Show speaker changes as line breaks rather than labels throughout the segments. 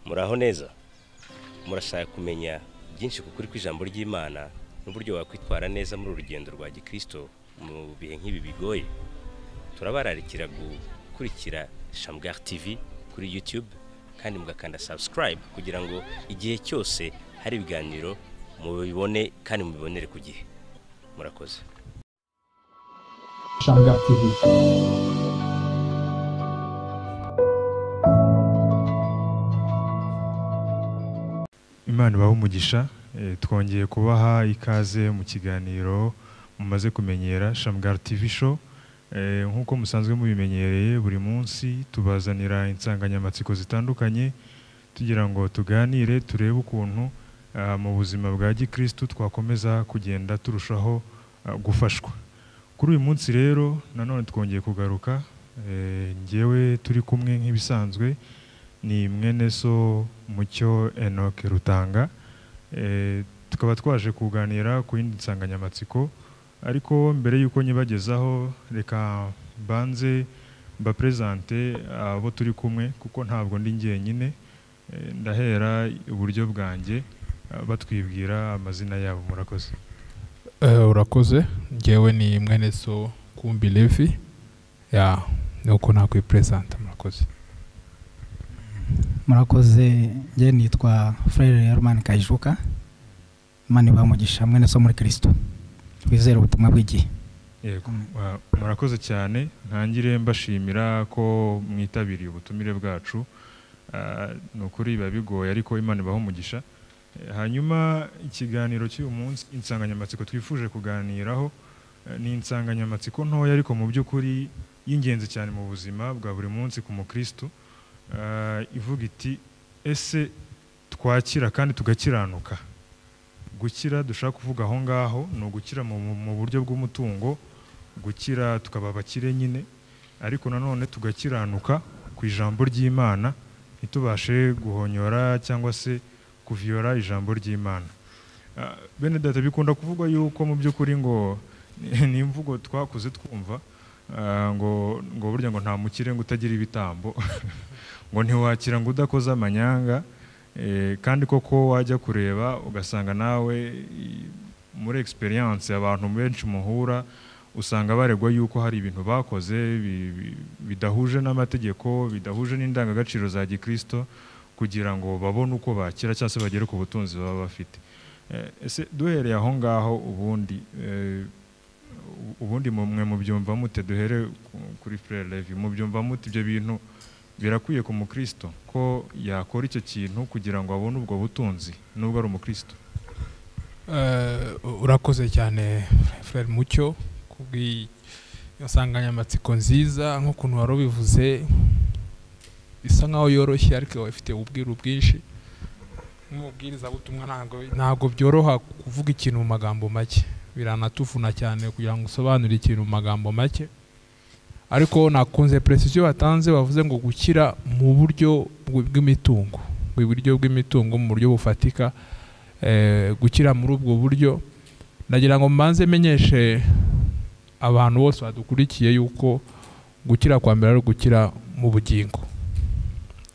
Muraho neza. Murashaka kumenya byinshi ku kuri kw'ijambo ry'Imana n'uburyo wakwitwara neza muri uru rugendo rwa gikristo mu bihe nk'ibi bigoye. Turabararikira gukurikira Shamgar TV kuri YouTube kandi mugakanda subscribe kugira ngo igihe cyose hari ibiganiro mubibone kandi mubibonere ku gihe. Murakoze.
Shamgar TV.
Imana ibahe umugisha, twongeye kubaha ikaze mu kiganiro mumaze kumenyera Shamgar TV show. Nk'uko musanzwe mubimenyereye, buri munsi tubazanira insanganyamatsiko zitandukanye tugira ngo tuganire, turebe ukuntu mu buzima bwa gikristu twakomeza kugenda turushaho gufashwa. Kuri uyu munsi rero nanone twongeye kugaruka, njyewe turi kumwe nk'ibisanzwe ni mwene so Mucyo Enoch Rutanga. Tukaba twaje kuganira ku yindi nsanganyamatsiko, ariko mbere yuko nyibagezaho reka mbanze mbapresente abo turi kumwe kuko ntabwo ndi njyenyine. Ndahera iburyo bwanjye batwibwira amazina yabo. Murakoze.
Urakoze. Njyewe ni mwene so Kumbi Levi, ya nuko nakwipresenta. Murakoze.
Murakoze. Njye nitwa Frere Herman Kayijuka. Imana ibahe umugisha, mwene so muri Kristo. Twizere ubutumwa bw'igihe.
Yego, murakoze cyane. Ntangire mbashimira ko mwitabiriye ubutumire bwacu. Ni ukuri biba bigoye ariko Imana ibahe umugisha. Hanyuma ikiganiro cy'uyu munsi, insanganyamatsiko twifuje kuganiraho ni insanganyamatsiko ntoya ariko mu by'ukuri y'ingenzi cyane mu buzima bwa buri munsi ku mukristo. Ivuga iti: ese twakira kandi tugakiranuka? Gukira dushaka kuvuga aho ngaho ni ugukira mu buryo bw'umutungo, gukira tukaba abakire nyine, ariko nanone tugakiranuka ku ijambo ry'Imana, ntitubashe guhonyora cyangwa se kuviyora ijambo ry'Imana. Bene data, bikunda kuvugwa yuko mu by'ukuri ngo ni imvugo twakuze twumva, ngo burya ngo nta mukire ngo utagira ibitambo, ngo ntiwakira ngo udakoze amanyanga. Kandi koko wajya kureba ugasanga nawe muri experience abantu benshi muhura usanga baregwa yuko hari ibintu bakoze bidahuje n'amategeko, bidahuje n'indangagaciro za gikristo kugira ngo babone uko bakira cyangwa se bagere ku butunzi baba bafite. Ese duhereye aho ngaho, ubundi mwe mubyumva mute? Duhere kuri Frere Levi, mubyumva mute ibyo bintu? Birakwiye ku mukristo ko yakora icyo kintu kugira ngo abone ubwo butunzi nubwo ari umukristo?
Urakoze cyane Frere Mucyo kubw'iyo nsanganyamatsiko nziza. Nk'ukuntu wari ubivuze, isa nkaho yoroshye ariko ifite ubwiru bwinshi. Nk'umubwirizabutumwa ntabwo byoroha kuvuga ikintu mu magambo make, biranatuvuna cyane kugira ngo usobanure ikintu mu magambo make. Ariko nakunze precision batanze, bavuze ngo gukira mu buryo bw'imitungo, mu buryo bw'imitungo, mu buryo bufatika. Gukira muri ubwo buryo, ndagira ngo mbanze menyeshe abantu bose badukurikiye yuko gukira kwa mbere ari gukira mu bugingo,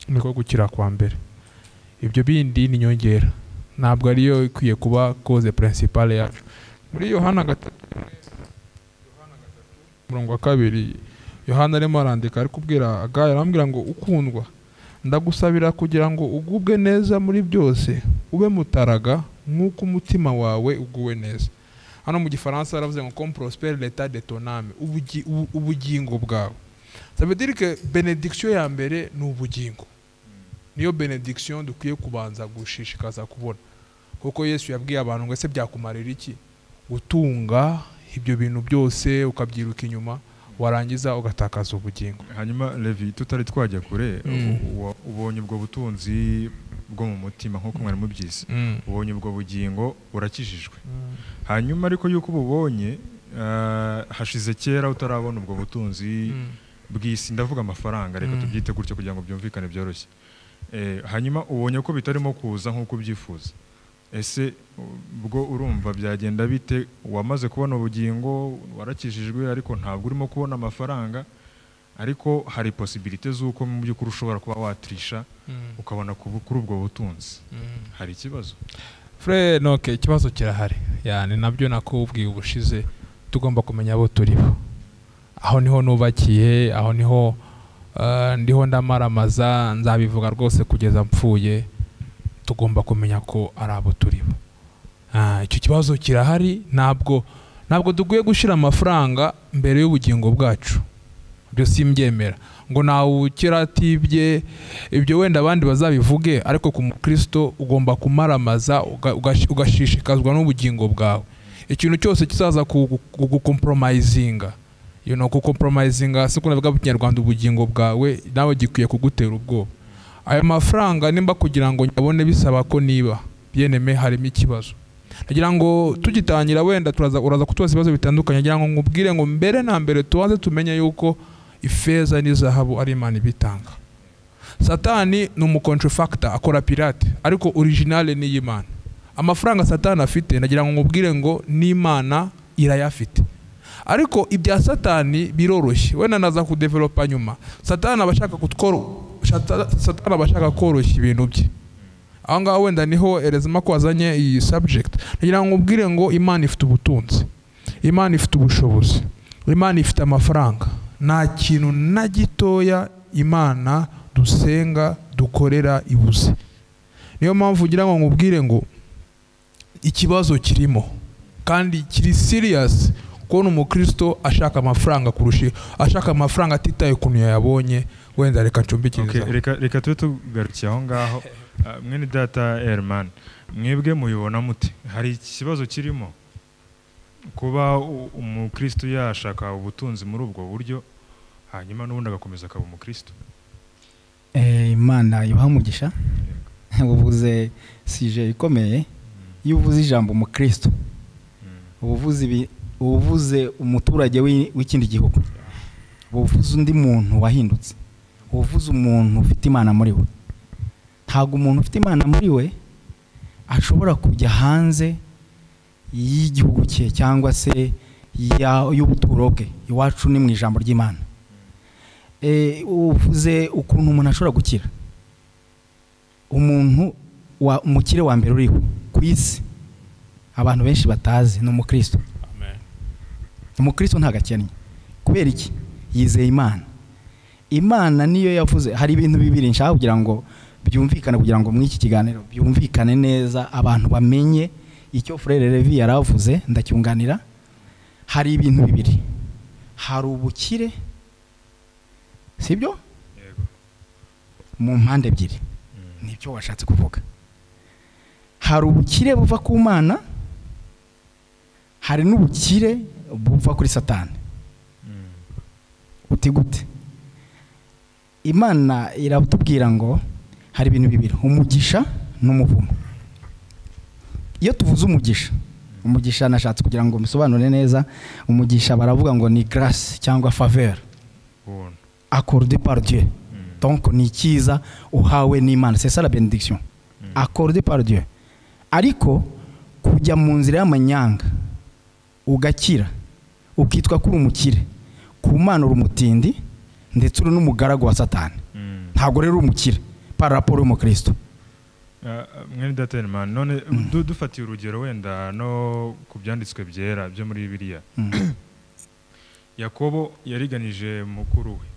niko gukira kwa mbere. Ibyo bindi ni nyongera, ntabwo ariyo ikwiye kuba cause principale yacu. Muri Yohana 3 umurongo wa 2, Yohana arimo arandika ari kubwira Gayo, arambwira ngo: ukundwa, ndagusabira kugira ngo ugubwe neza muri byose, ube mutaraga nk'uko umutima wawe uguwe neza. Hano mu gifaransa aravuze ngo comme prospère l'état de ton âme, ubugingo bwawe. Ça veut dire que bénédiction ya mbere ni ubugingo, niyo bénédiction dukwiye kubanza gushishikaza kubona. Kuko Yesu yabwiye abantu ngo ese byakumarira iki gutunga ibyo bintu byose ukabyiruka inyuma warangiza ugatakaza ubugingo.
Hanyuma Levi, tutari twajya kure, ubonye ubwo butunzi bwo mu mutima nk'uko mwari mubyize, ubonye ubwo bugingo, urakijijwe. Hanyuma ariko yuko ububonye, hashize kera utarabona ubwo butunzi bw'isi, ndavuga amafaranga, reka tubyite gutyo kugira ngo byumvikane byoroshye. Hanyuma ubonye ko bitarimo kuza nk'uko ubyifuza, ese ubwo urumva byagenda bite? Wamaze kubona ubugingo, warakijijwe, ariko ntabwo urimo kubona amafaranga. Ariko hari possibilité z'uko mu by'ukuri ushobora kuba watrisha ukabona kuri ubwo butunzi. Hari ikibazo?
Frère Noke, ikibazo kirahari. Yani nabyo nakubwiye ubushize, tugomba kumenya abo turibo. Aho niho nubakiye, aho niho ndiho ndamaramaza, nzabivuga rwose kugeza mpfuye. Tugomba kumenya ko ari abo turibo. Icyo kibazo kirahari. Ntabwo dukwiye gushyira amafaranga mbere y'ubugingo bwacu. Ibyo simbyemera ngo nawukira atibye, ibyo wenda abandi bazabivuge, ariko ku mukristo ugomba kumaramaza ugashishikazwa n'ubugingo bwawe. Ikintu cyose kizaza kugucompromisinga, kucompromisinga si ko navuga mu Kinyarwanda, ubugingo bwawe nawe gikwiye kugutera ubwoba. Ayo mafaranga nimba kugira ngo nyabone bisaba ko niba bien-aimé harimo ikibazo. Nagira ngo tugitangira wenda uraza kutubaza ibibazo bitandukanye, nagira ngo nkubwire ngo mbere na mbere tubanze tumenye yuko ifeza n'izahabu ari Imana ibitanga. Satani ni umucontrefactor, akora pirate, ariko originale ni iy'Imana. Amafaranga Satani afite nagira ngo nkubwire ngo n'Imana irayafite. Ariko ibya Satani biroroshye, wenda naza kudevelopa nyuma. Satani Satani abashaka koroshya ibintu bye. Aho ngaho wenda niho erezima ko wazanye iyi subject. Nagira ngo nkubwire ngo Imana ifite ubutunzi, Imana ifite ubushobozi, Imana ifite amafaranga. Nta kintu na gitoya Imana dusenga dukorera ibuze. Niyo mpamvu ngira ngo nkubwire ngo ikibazo kirimo kandi kiri serious, kubona umukristo ashaka amafaranga kurusha ashaka amafaranga atitaye ukuntu yayabonye. Wenda reka ncumbikirize.
Okay, reka tube tugarukiye aho ngaho. Mwene data Herman, mwebwe mubibona mute? Hari ikibazo kirimo kuba umukristo yashaka ubutunzi muri ubwo buryo, hanyuma n'ubundi agakomeza akaba umukristo?
Imana ibaha umugisha. Uvuze sujet ikomeye. Iyo uvuze ijambo umukristo, uvuze umuturage w'ikindi gihugu, uvuze undi muntu wahindutse, uvuze umuntu ufite Imana muri we. Ntabwo umuntu ufite Imana muri we ashobora kujya hanze y'igihugu cye cyangwa se y'ubuturo bwe. Iwacu ni mu ijambo ry'Imana. Uvuze ukuntu umuntu ashobora gukira. Umuntu umukire wa mbere uriho ku isi abantu benshi batazi ni umukristo. Umukristo ntagakennye. Kubera iki? Yizeye Imana. Imana niyo yavuze. Hari ibintu bibiri nshaka kugira ngo byumvikane, kugira ngo muri iki kiganiro byumvikane neza, abantu bamenye icyo Frère Levi yaravuze, ndacyunganira. Hari ibintu bibiri. Hari ubukire, sibyo?
Yego.
Mu mpande ebyiri. Nibyo washatse kuvuga. Hari ubukire buva ku Mana, hari n'ubukire buva kuri Satani. Uti gute? Imana iratubwira ngo hari ibintu bibiri, umugisha n'umuvumo. Iyo tuvuze umugisha, umugisha nashatse kugira ngo mbisobanure neza, umugisha baravuga ngo ni grâce cyangwa faveur accordée par Dieu. Donc ni icyiza uhawe n'Imana, c'est ça la bénédiction accordée par Dieu. Ariko kujya mu nzira y'amanyanga ugakira ukitwa kuri umukire, ku Mana uri umutindi ndetse uri n'umugaragu wa Satani. Ntabwo rero uri umukire par rapport y'umukristo.
Mwene data Herman, none dufatiye urugero wenda no ku byanditswe byera byo muri Bibiliya, Yakobo yariganije mukuru we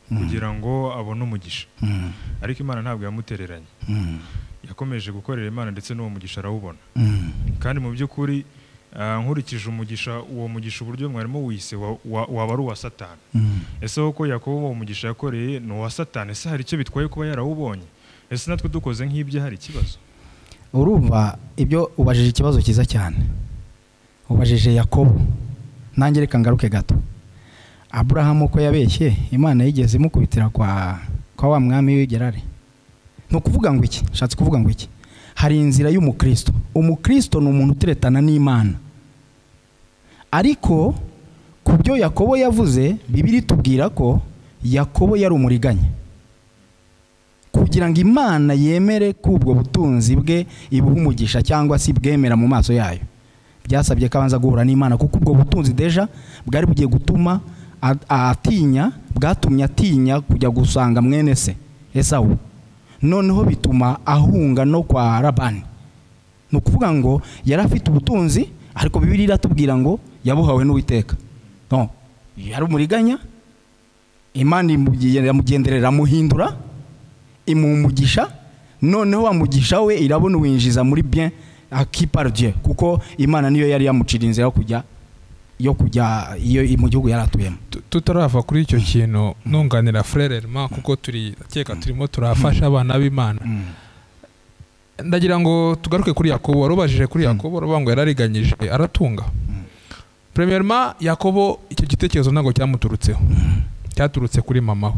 kugira ngo abone umugisha, ariko Imana ntabwo yamutereranye. Yakomeje gukorera Imana ndetse n'uwo mugisha arawubona. Kandi mu by'ukuri nkurikije umugisha, uwo mugisha uburyo mwarimo wise waba ari uwa Satani. Ese koko Yakobo uwo mugisha yakoreye ni uwa Satani? Ese hari icyo bitwaye kuba yarawubonye? Ese natwe dukoze nk'ibyo hari ikibazo?
Urumva ibyo ubajije ikibazo cyiza cyane. Ubajije Yakobo. Nanjye reka ngaruke gato. Abrahamu ko yabeshye, Imana yigeze imukubitira kwa wa mwami w'i Gerari. Ni ukuvuga ngo iki? Nshatse kuvuga ngo iki? Hari inzira y'umukristo. Umukristo ni umuntu uteretana n'Imana. Ariko ku byo Yakobo yavuze, Bibiliya itubwira ko Yakobo yari umuriganya. Kugira ngo Imana yemere ko ubwo butunzi bwe ibuha umugisha cyangwa se ibwemera mu maso yayo, byasabye ko abanza guhura n'Imana, kuko ubwo butunzi déjà bwari bugiye gutuma atinya, bwatumye atinya kujya gusanga mwene se Esawu, noneho bituma ahunga no kwa Labani. Ni ukuvuga ngo yari afite ubutunzi, ariko Bibiliya iratubwira ngo yabuhawe n'Uwiteka. Donc yari umuriganya, Imana iramugenderera, amuhindura, imumugisha, noneho amugisha we irabona uwinjiza muri bien acquis par Dieu, kuko Imana niyo yari yamucira inzira yo kujya iyo mu gihugu yari atuyemo.
Tutarava kuri icyo kintu nunganira Frère Herman, kuko turi keka turimo turafasha abana b'Imana. Ndagira ngo tugaruke kuri Yakobo. Warubajije kuri Yakobo, uravuga ngo yarariganyije aratunga. Premièrement, Yakobo icyo gitekerezo ntabwo cyamuturutseho, cyaturutse kuri mama we.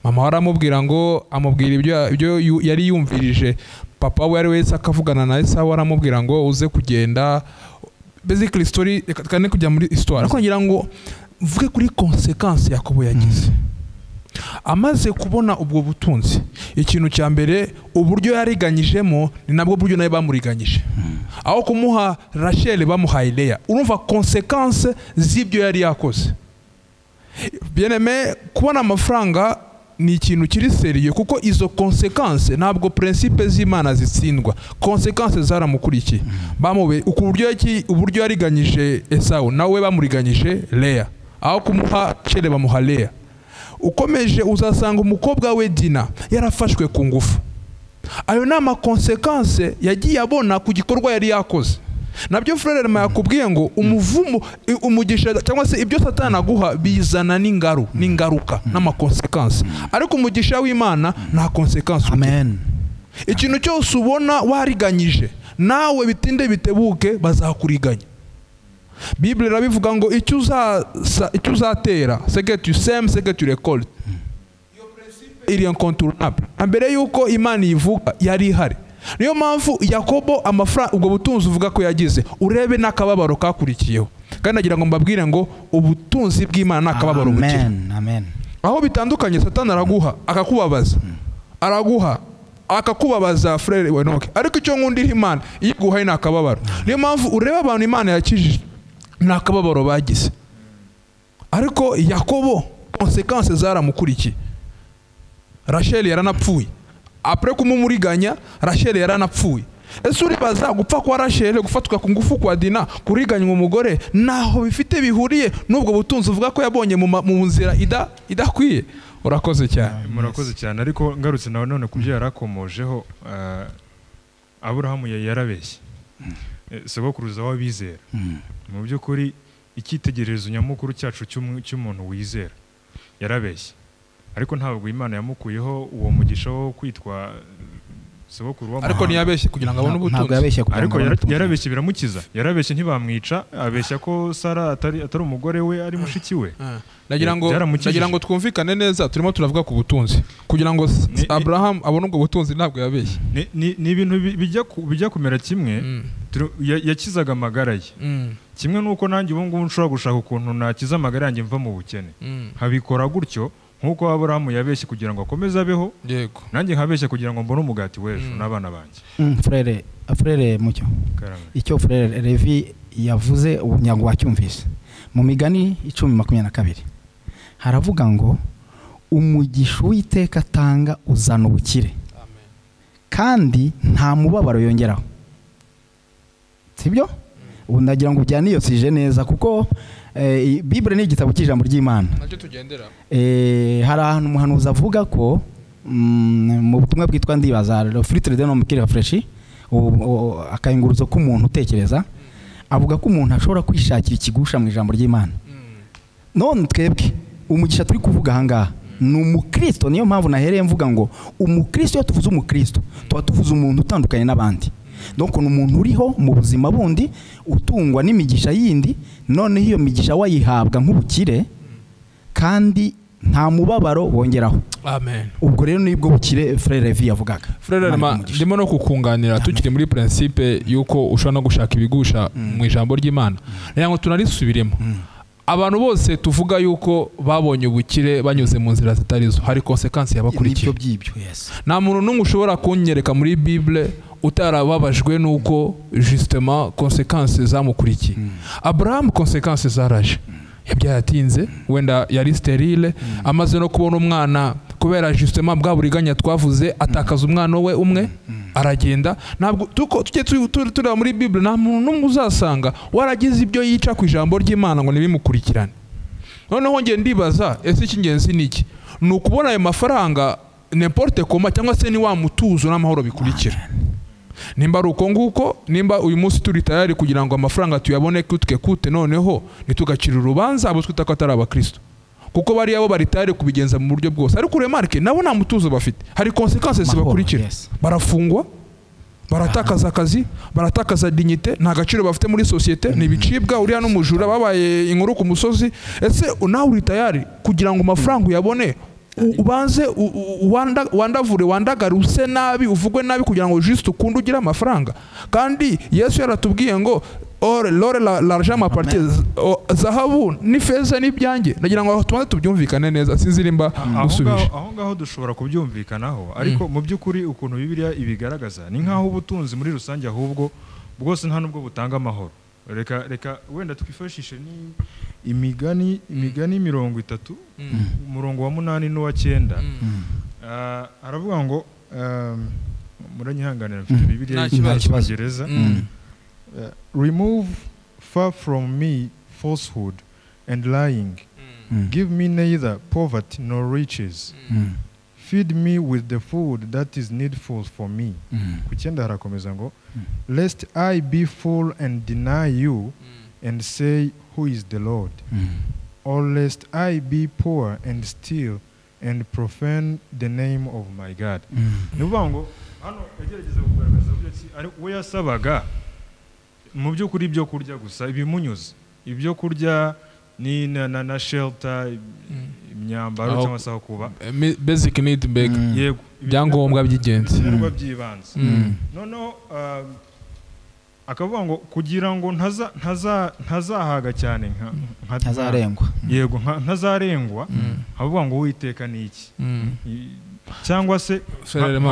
Mama we aramubwira ngo, amubwira ibyo yari yumvirije papa we ari wese akavugana na Esawu, aramubwira ngo uze kugenda. Basically story, reka tukane kujya muri histoire, ariko ngira ngo mvuge kuri conséquence Yakobo yagize amaze kubona ubwo butunzi. Ikintu cya mbere, uburyo yariganyijemo ni nabwo buryo nawe bamuriganyije. Aho kumuha Rachel bamuhaye Leah. Urumva conséquence z'ibyo yari yakoze. Bien-aimé, kubona amafaranga ni ikintu kiri sérieux, kuko izo conséquence ntabwo principe z'Imana zitsindwa. Conséquence zaramukurikiye. Bamube uburyo uburyo yariganyije Esawu, nawe bamuriganyije Leah. Aho kumuha Rachel bamuha Leah. Ukomeje uzasanga umukobwa we Dina yarafashwe ku ngufu. Ayo ni ama conséquence yagiye abona ku gikorwa yari yakoze. Nabyo Frère Herman yakubwiye ngo umuvumo, umugisha cyangwa se ibyo Satani aguha bizana n'ingaruka n'ama conséquence, ariko umugisha w'Imana nta conséquence ugira.
Amen.
Ikintu cyose ubona wariganyije nawe bitinde bitebuke bazakuriganya. Bible irabivuga ngo icyo uzatera, ce que tu sèmes, ce que tu récoltes. Iyo principe iri incontournable. Mbere yuko Imana ivuga yari ihari. Niyo mpamvu Yakobo amafaranga, ubwo butunzi uvuga ko yagize, urebe n'akababaro kakurikiyeho. Kandi nagira ngo mbabwire ngo ubutunzi bw'Imana n'akababaro bugira.
Amen, amen.
Aho bitandukanye, Satani araguha akakubabaza, araguha akakubabaza Frère Enoch, ariko icyo nkundira Imana, iyo iguhaye ni akababaro. Niyo mpamvu ureba abantu Imana yakijije ni akababaro bagize. Ariko Yakobo conséquences zaramukurikiye. Rachel yaranapfuye. Après kumumuriganya, Rachel yaranapfuye. Ese uribaza gupfa kwa Rachel, gufatwa ku ngufu kwa Dina, kuriganywa umugore, naho bifite bihuriye n'ubwo butunzi uvuga ko yabonye mu nzira idakwiye? Urakoze cyane.
Murakoze cyane. Ariko ngarutse nawe none kubyo yarakomojeho, Aburahamu yarabeshye, sogokuruza w'abizera. Mu by'ukuri icyitegererezo nyamukuru cyacu cy'umuntu wizera yarabeshye, ariko ntabwo Imana yamukuyeho uwo mugisha wo kwitwa sogokuru w'amahanga.
Ariko ntiyabeshye kugira ngo abone ubutunzi.
Ariko yarabeshye biramukiza. Yarabeshye ntibamwica, abeshya ko Sara atari umugore we, ari mushiki we.
Nagira ngo twumvikane neza, turimo turavuga ku butunzi. Kugira ngo Abraham abone ubwo butunzi ntabwo yabeshye.
Ni ibintu bijya kumera kimwe. Yakizaga amagara ye. Kimwe nuko nanjye ubu ngubu nshobora gushaka ukuntu nakiza amagara yanjye mva mu bukene, nkabikora gutyo nkuko Aburahamu yabeshye kugira ngo akomeze abeho, nanjye nkabeshye kugira ngo mbone umugati w'ejo n'abana banjye.
Frère Mucyo, icyo Frère Levi yavuze ubunyango wacyumvise. Mu migani 10:22 haravuga ngo umugisha Uwiteka atanga uzana ubukire, kandi nta mubabaro yongeraho. Sibyo? Ubu ndagira ngo ujyane iyo sije neza, kuko Bible ni igitabo cy'ijambo ry'Imana.
Nacyo tugendera.
Hari ahantu umuhanuzi avuga ko mu butumwa bwitwa ndibaza le filtre de l'homme qui réfléchit, akayunguruzo k'umuntu utekereza, avuga ko umuntu ashobora kwishakira ikigusha mu ijambo ry'Imana. None twebwe umugisha turi kuvuga aha ngaha ni umukristo. Niyo mpamvu nahereye mvuga ngo umukristo, iyo tuvuze umukristo tuba tuvuze umuntu utandukanye n'abandi. Donc ni umuntu uriho mu buzima bundi, utungwa n'imigisha yindi, noneho iyo migisha wayihabwa nk'ubukire kandi nta mubabaro wongeraho.
Amen.
Ubwo rero nibwo bukire Frère Levi yavugaga.
Frère Herman, ndimo no kukunganira tukiri muri principe yuko ushobora no gushaka ibigusha mu ijambo ry'Imana. Ngira ngo tunarisubiremo. Abantu bose tuvuga yuko babonye ubukire banyuze mu nzira zitarizo, hari conséquence yabakurikiye.
Nibyo byibyo, yes.
Nta muntu n'umwe ushobora kunyereka muri Bible utarababajwe nuko justement conséquences zamukurikiye. Abraham conséquences zaraje. Yabyaye atinze, wenda yari sterile, amaze no kubona umwana kubera justement bwa buriganya twavuze, atakaza umwana we umwe aragenda. Ntabwo tujye tureba muri Bible, nta muntu n'umwe uzasanga waragize ibyo yica ku ijambo ry'Imana ngo ntibimukurikirane. Noneho nge ndibaza, ese icy'ingenzi ni iki? Ni ukubona ayo mafaranga n'importe comment, cyangwa se ni wa mutuzo n'amahoro bikurikira? Nimba ari uko nguko, nimba uyu munsi turi tayari kugira ngo amafaranga tuyabone kutwe kute, noneho ntitugacire urubanza abo twita ko atari abakristo, kuko bariya bo bari tayari kubigenza mu buryo bwose. Ariko remarque, nabo nta mutuzo bafite, hari consequences zibakurikira. Barafungwa, baratakaza akazi, baratakaza dignité, nta gaciro bafite muri société, ni ibicibwa, uriya n'umujura, babaye inkuru ku musozi. Ese nawe uri tayari kugira ngo amafaranga uyabone ubanze wandavure, wandagare, use nabi, uvugwe nabi, kugira ngo juste ukunde ugire amafaranga? Kandi Yesu yaratubwiye ngo or l'or, l'argent m'appartient, zahabu n'ifeza n'ibyanjye. Ndagira ngo tubanze tubyumvikane neza, sinzi nimba usubije.
Aho ngaho dushobora kubyumvikanaho, ariko mu by'ukuri ukuntu Bibiliya ibigaragaza ni nk'aho ubutunzi muri rusange ahubwo bwose nta nubwo butanga amahoro. Reka wenda twifashishe ni imigani 30 umurongo wa 8 n'uwa 9. Aravuga ngo muranyihanganira mfite Bibiliya y'Icyongereza. Remove far from me falsehood and lying. Give me neither poverty nor riches. Feed me with the food that is needful for me. Ku 9 harakomeza ngo lest I be full and deny you and say, who is the Lord? Or lest I be poor and steal and profane the name of my God. Ni ukuvuga ngo hano yagerageza kugaragaza uburyo ki ari we yasabaga mu by'ukuri ibyo kurya gusa, ibimunyuze, ibyo kurya ni na shelter, imyambaro cyangwa se aho kuba,
basic need mbega,
yego,
ibyangombwa by'ingenzi,
ibyangombwa by'ibanze. Noneho akavuga ngo kugira ngo ntazahaga cyane,
ntazarengwa,
yego, ntazarengwa. Avuga ngo Uwiteka ni iki? Cyangwa se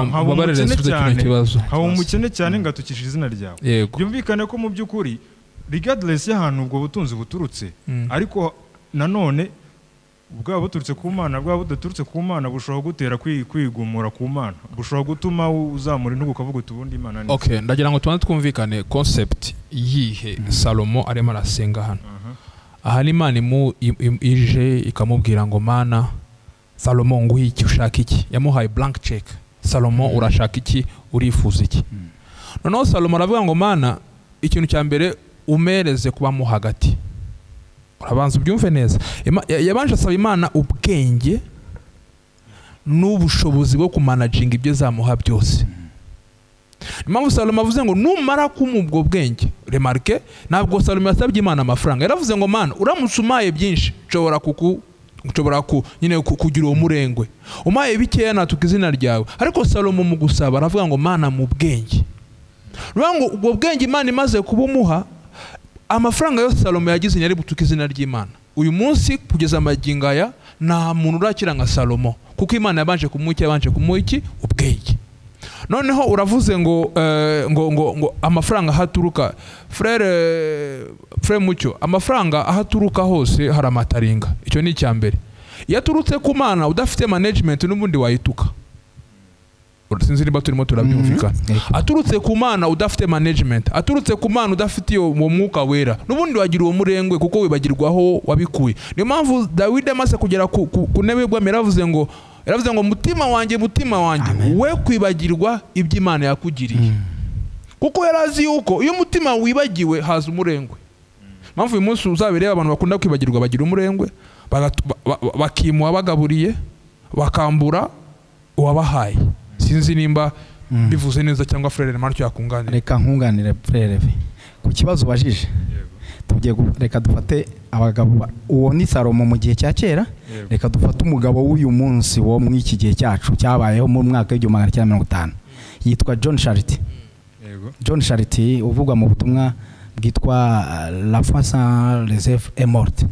nkaba umukene cyane ngatukisha izina ryawe. Byumvikane ko mu by'ukuri regardless y'ahantu ubwo butunzi buturutse, ariko nanone bwaba buturutse ku Mana, bwaba budaturutse ku Mana, bushobora gutera kwigumura ku Mana, bushobora gutuma uzamura intugu ukavuga uti ubundi Imana ni.
Okay, ndagira ngo tubanze twumvikane concept yihe Salomo arimo arasenga hano. Aha ni Imana ije ikamubwira ngo Mana Salomo nguhe iki, ushaka iki? Yamuhaye blank check. Salomo urashaka iki, urifuza iki? Noneho Salomo aravuga ngo Mana, ikintu cya mbere umereze kuba mu hagati. Urabanza ubyumve neza. Yabanje asaba Imana ubwenge n'ubushobozi bwo kumanaginga ibyo zamuha byose. Impamvu Salomo avuze ngo numara kumpa ubwo bwenge, remarque, ntabwo Salomo yasabye Imana amafaranga. Yaravuze ngo Mana, uramutse umaye byinshi nshobora nyine kugira uwo murengwe, umaye bikeya natuka izina ryawe. Ariko Salomo mu gusaba aravuga ngo Mana mu bwenge. Ruvuga ngo ubwo bwenge Imana imaze kubumuha, amafaranga yose Salomo yagize yari butuka izina ry'Imana. Uyu munsi kugeza amagingo aya nta muntu urakira nka Salomo, kuko Imana yabanje kumuha iki? Ubwenge. Noneho uravuze ngo ngo amafaranga ahaturuka, frere Mucyo, amafaranga ahaturuka hose hari amataringa. Icyo ni icya mbere. Iyo aturutse ku Mana udafite management n'ubundi wayituka. Sinzi niba turimo turabyumvikana. Aturutse ku Mana udafite management, aturutse ku Mana udafite uwo mwuka wera, n'ubundi wagira uwo murengwe kuko wibagirwaho wabikuye. Niyo mpamvu Dawidi amaze kugera ku ntebe y'ubwami yaravuze ngo mutima wanjye, mutima wanjye, we kwibagirwa ibyo Imana yakugiriye. Kuko yarazi yuko iyo umutima wibagiwe haza umurengwe. Mpamvu uyu munsi uzabireba abantu bakunda kwibagirwa bagira umurengwe, bakimuha bagaburiye, bakambura uwabahaye. Sinzi nimba bivuze neza cyangwa frere Marcyo yakunganira.
Reka nkunganire frere ku kibazo ubajije. Tugiye reka dufate abagabo, uwo ni Salomo mu gihe cya kera, reka dufate umugabo w'uyu munsi wo mu iki gihe cyacu cyabayeho mu mwaka w'1950, yitwa John Charity. John Charity uvugwa mu butumwa bwitwa La foi sans les œuvres est morte,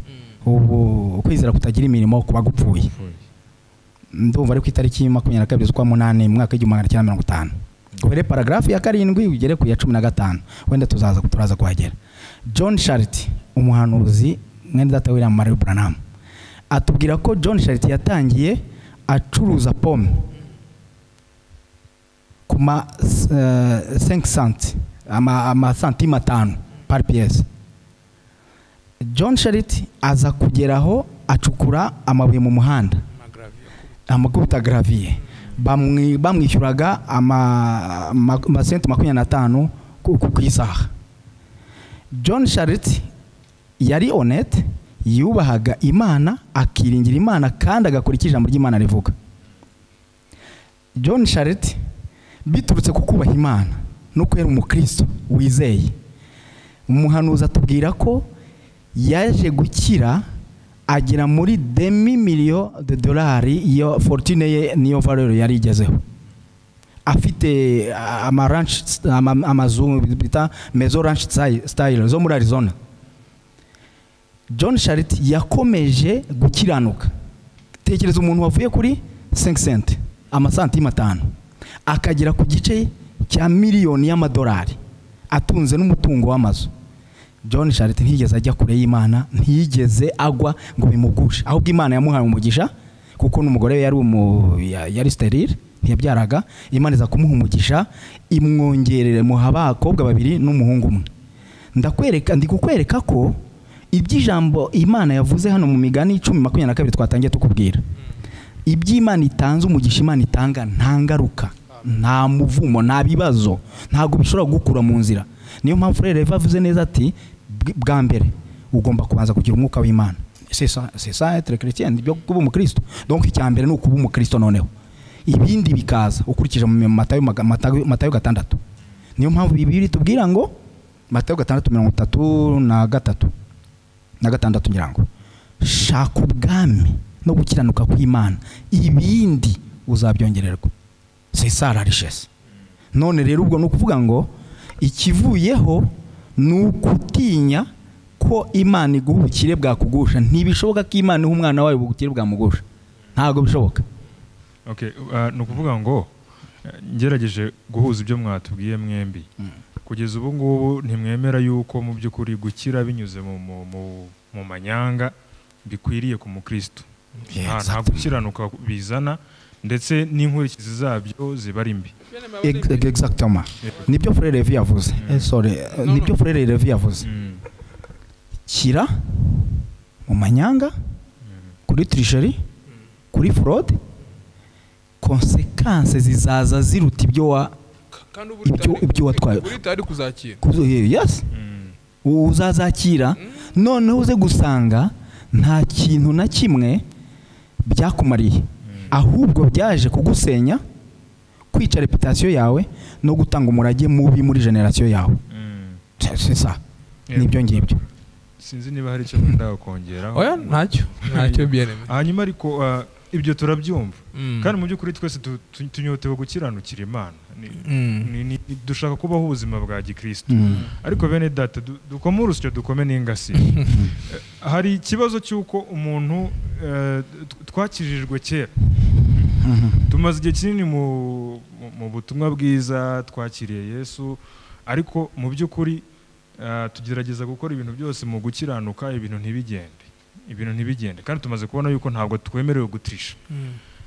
ubu kwizera kutagira imirimo kuba gupfuye. Ndumva ari ku itariki 22 z'ukwa 8 mu mwaka w'1950, uhere paragraphe ya 7 ugere ku ya 15, wenda turaza kuhagera. John Charity, umuhanuzi Mwene data William Marie Branham atubwira ko John Shariti yatangiye acuruza pome ku ma 5 cents, amasantima 5 par pièce. John Shariti aza kugeraho acukura amabuye mu muhanda, amakubita gravier, bamwishyuraga amasenti 25 ku isaha. John Shariti yari honnête, yubahaga Imana, akiringira Imana kandi agakora icyo ijambo ry'Imana rivuga. John Shariti biturutse ku kubaha Imana no kwera umukristo wizeye, umuhanuzi atubwira ko yaje gukira agera muri demi million de dollars. Iyo fortune ye niyo valeur yari igezeho. Afite ama ranch, amazu bita Mezo Ranch style zo muri Arizona. John Shariti yakomeje gukiranuka. Tekereza umuntu wavuye kuri 5 cents, amasantima 5, akagera ku gice cya miliyoni y'amadolari, atunze n'umutungo w'amazu. John Shariti ntiyigeze ajya kure y'Imana, ntiyigeze agwa ngo bimugushe, ahubwo Imana yamuhaye umugisha, kuko n'umugore we yari sterile, ntiyabyaraga. Imana iza kumuha umugisha, imwongerere muha abakobwa babiri n'umuhungu umwe. Ndakwereka, ndi kukwereka ko iby'ijambo Imana yavuze hano mu migani 10:22 twatangiye tukubwira, iby'Imana itanze, umugisha Imana itanga nta ngaruka, nta muvumo, nta bibazo, ntabwo bishobora gukura mu nzira. Niyo mpamvu rero Eva avuze neza ati bwa mbere ugomba kubanza kugira umwuka w'Imana. C'est ça être chrétien, byo kuba umukristo. Donc icya mbere ni ukuba umukristo, noneho ibindi bikaza ukurikije mu Matayo 6. Niyo mpamvu Bibiliya itubwira ngo Matayo 6:33 na 6 ngira ngo shaka ubwami no gukiranuka kw'Imana, ibindi uzabyongererwa. C'est ça la richesse. None rero ubwo ni ukuvuga ngo ikivuyeho ni ukutinya ko Imana iguha ubukire bwakugusha. Ntibishoboka ko Imana iha umwana wayo ubukire bwamugusha, ntabwo bishoboka.
Okay, ni ukuvuga ngo ngerageje guhuza ibyo mwatubwiye mwembi. Kugeza ubu ngubu ntimwemera yuko mu by'ukuri gukira binyuze mu manyanga bikwiriye ku mukristo. Nta gukiranuka bizana, ndetse n'inkurikizi zabyo ziba ari mbi.
Exactement. Nibyo Frère Levi yavuze. Sorry, nibyo Frère Levi yavuze. Kira mu manyanga, kuri tricherie, kuri fraude, conséquences zizaza ziruta ibyo ibyo watwaye.
Uri kuzakira.
Yes. Uzazakira, noneho uze gusanga nta kintu na kimwe byakumariye, ahubwo byaje kugusenya, kwica reputation yawe no gutanga umurage mubi muri generation yawe. C'est ça. Nibyo ngibyo.
Sinzi niba hari icyo wenda kongeraho.
Oya ntacyo bien.
Hanyuma ariko ibyo turabyumva. Kandi mu by'ukuri twese tunyotewe gukiranukira Imana. Dushaka kubaho ubuzima bwa gikristo. Ariko bene data dukome urusyo, dukome n'ingasire. Hari ikibazo cy'uko umuntu twakijijwe kera, tumaze igihe kinini mu butumwa bwiza, twakiriye Yesu, ariko mu by'ukuri tugerageza gukora ibintu byose mu gukiranuka, ibintu ntibigende, kandi tumaze kubona yuko ntabwo twemerewe gutrisha.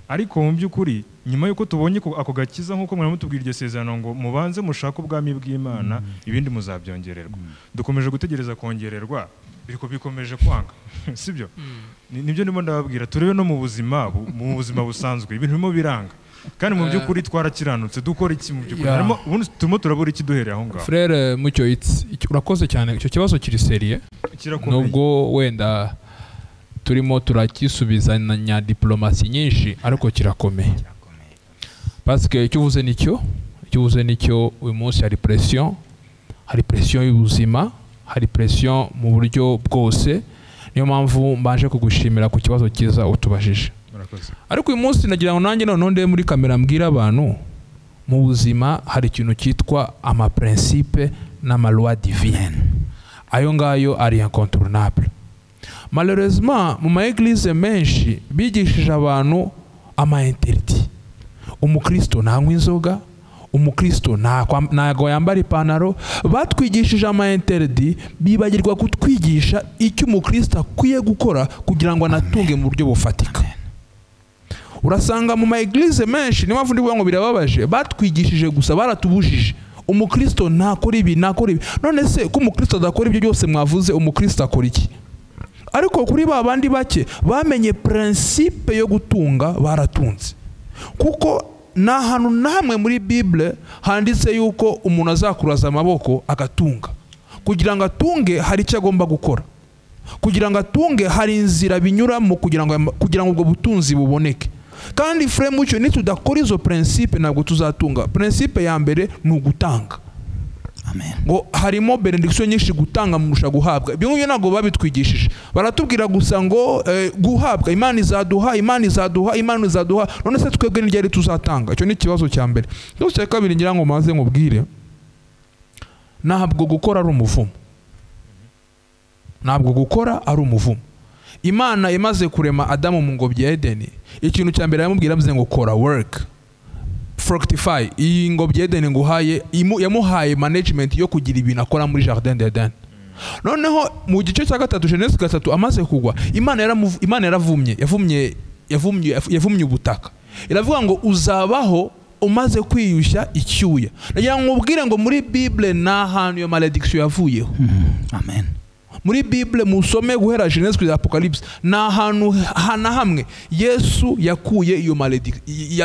Ariko mu by'ukuri nyuma yuko tubonye ako gakiza, nk'uko mwari mutubwira iryo sezerano ngo mubanze mushake ubwami bw'Imana, ibindi muzabyongererwa, dukomeje gutegereza kongererwa, biriko bikomeje kwanga. Sibyo? Nibyo ndimo ndababwira. Turebe no mu buzima, mu buzima busanzwe ibintu birimo biranga, kandi mu by'ukuri twarakiranutse. Dukora iki mu by'ukuri? Harimo ubundi turimo turabura iki duhereye aho ngaho?
Frère Mucyo, urakoze cyane, icyo kibazo kiri seriye, nubwo wenda turimo turakisubizanya diplomasi nyinshi, ariko kirakomeye. Parce que icyo uvuze nicyo, uyu munsi hari pression, hari pression y'ubuzima, hari pression mu buryo bwose. Niyo mpamvu mbanje kugushimira ku kibazo cyiza utubajije. Ariko uyu munsi nagira ngo nanjye none nde muri kamera mbwira abantu, mu buzima hari ikintu cyitwa ama principe n'ama loi divine. Ayo ngayo ari incontournable. Malheureusement mu ma église menshi bigishije abantu ama interdit. Umukristo ntanywa inzoga, Umukristo ntago yambara ipantaro. Batwigishije ama interdit, bibagirwa kutwigisha icyo umukristo akwiye gukora kugira ngo anatunge mu buryo bufatika. Urasanga mu ma eglise menshi, niyo mpamvu ndivuga ngo birababaje, batwigishije gusa, baratubujije. Umukristo ntakora ibi, ntakora ibi. None se ko umukristo adakora ibyo byose mwavuze, umukristo akora iki? Ariko kuri ba bandi bake bamenye principe yo gutunga, baratunze. Kuko nta hantu na hamwe muri Bible handitse yuko umuntu azakuraza amaboko agatunga. Kugira ngo atunge hari icyo agomba gukora. Kugira ngo atunge hari inzira binyuramo kugira ngo ubwo butunzi buboneke. Kandi frère Mucyo, nitudakora izo principe ntabwo tuzatunga. Principe ya mbere ni ugutanga.
Amen.
Ngo harimo benediction nyinshi gutanga murusha guhabwa. Ibyo ngibyo ntabwo babitwigishije. Baratubwira gusa ngo guhabwa, Imana izaduha, Imana izaduha, Imana izaduha. None se twebwe ni ryari tuzatanga? Icyo ni ikibazo cya mbere. Ikibazo cya kabiri ngira ngo maze nkubwire, ntabwo gukora ari umuvumo. Ntabwo gukora ari umuvumo. Imana imaze kurema Adamu mu ngobyi ya Edeni, ikintu cya mbere yamubwira avuze ngo kora, work, fructify. Iyi ngobyi ya Edeni nguhaye, yamuhaye management yo kugira ibintu akora muri jardin d'Eden. Noneho mu gice cya 3 Genese 3 amaze kugwa, Imana yaravumye, yavumye ubutaka. Iravuga ngo uzabaho umaze kwiyushya icyuya. Nagira ngo ubwire ngo muri Bible nta hantu iyo malediction yavuyeho.
Amen.
Muri Bible musome guhera Genese kugeza Apocalypse, nta hantu na hamwe Yesu yakuye iyo malediction,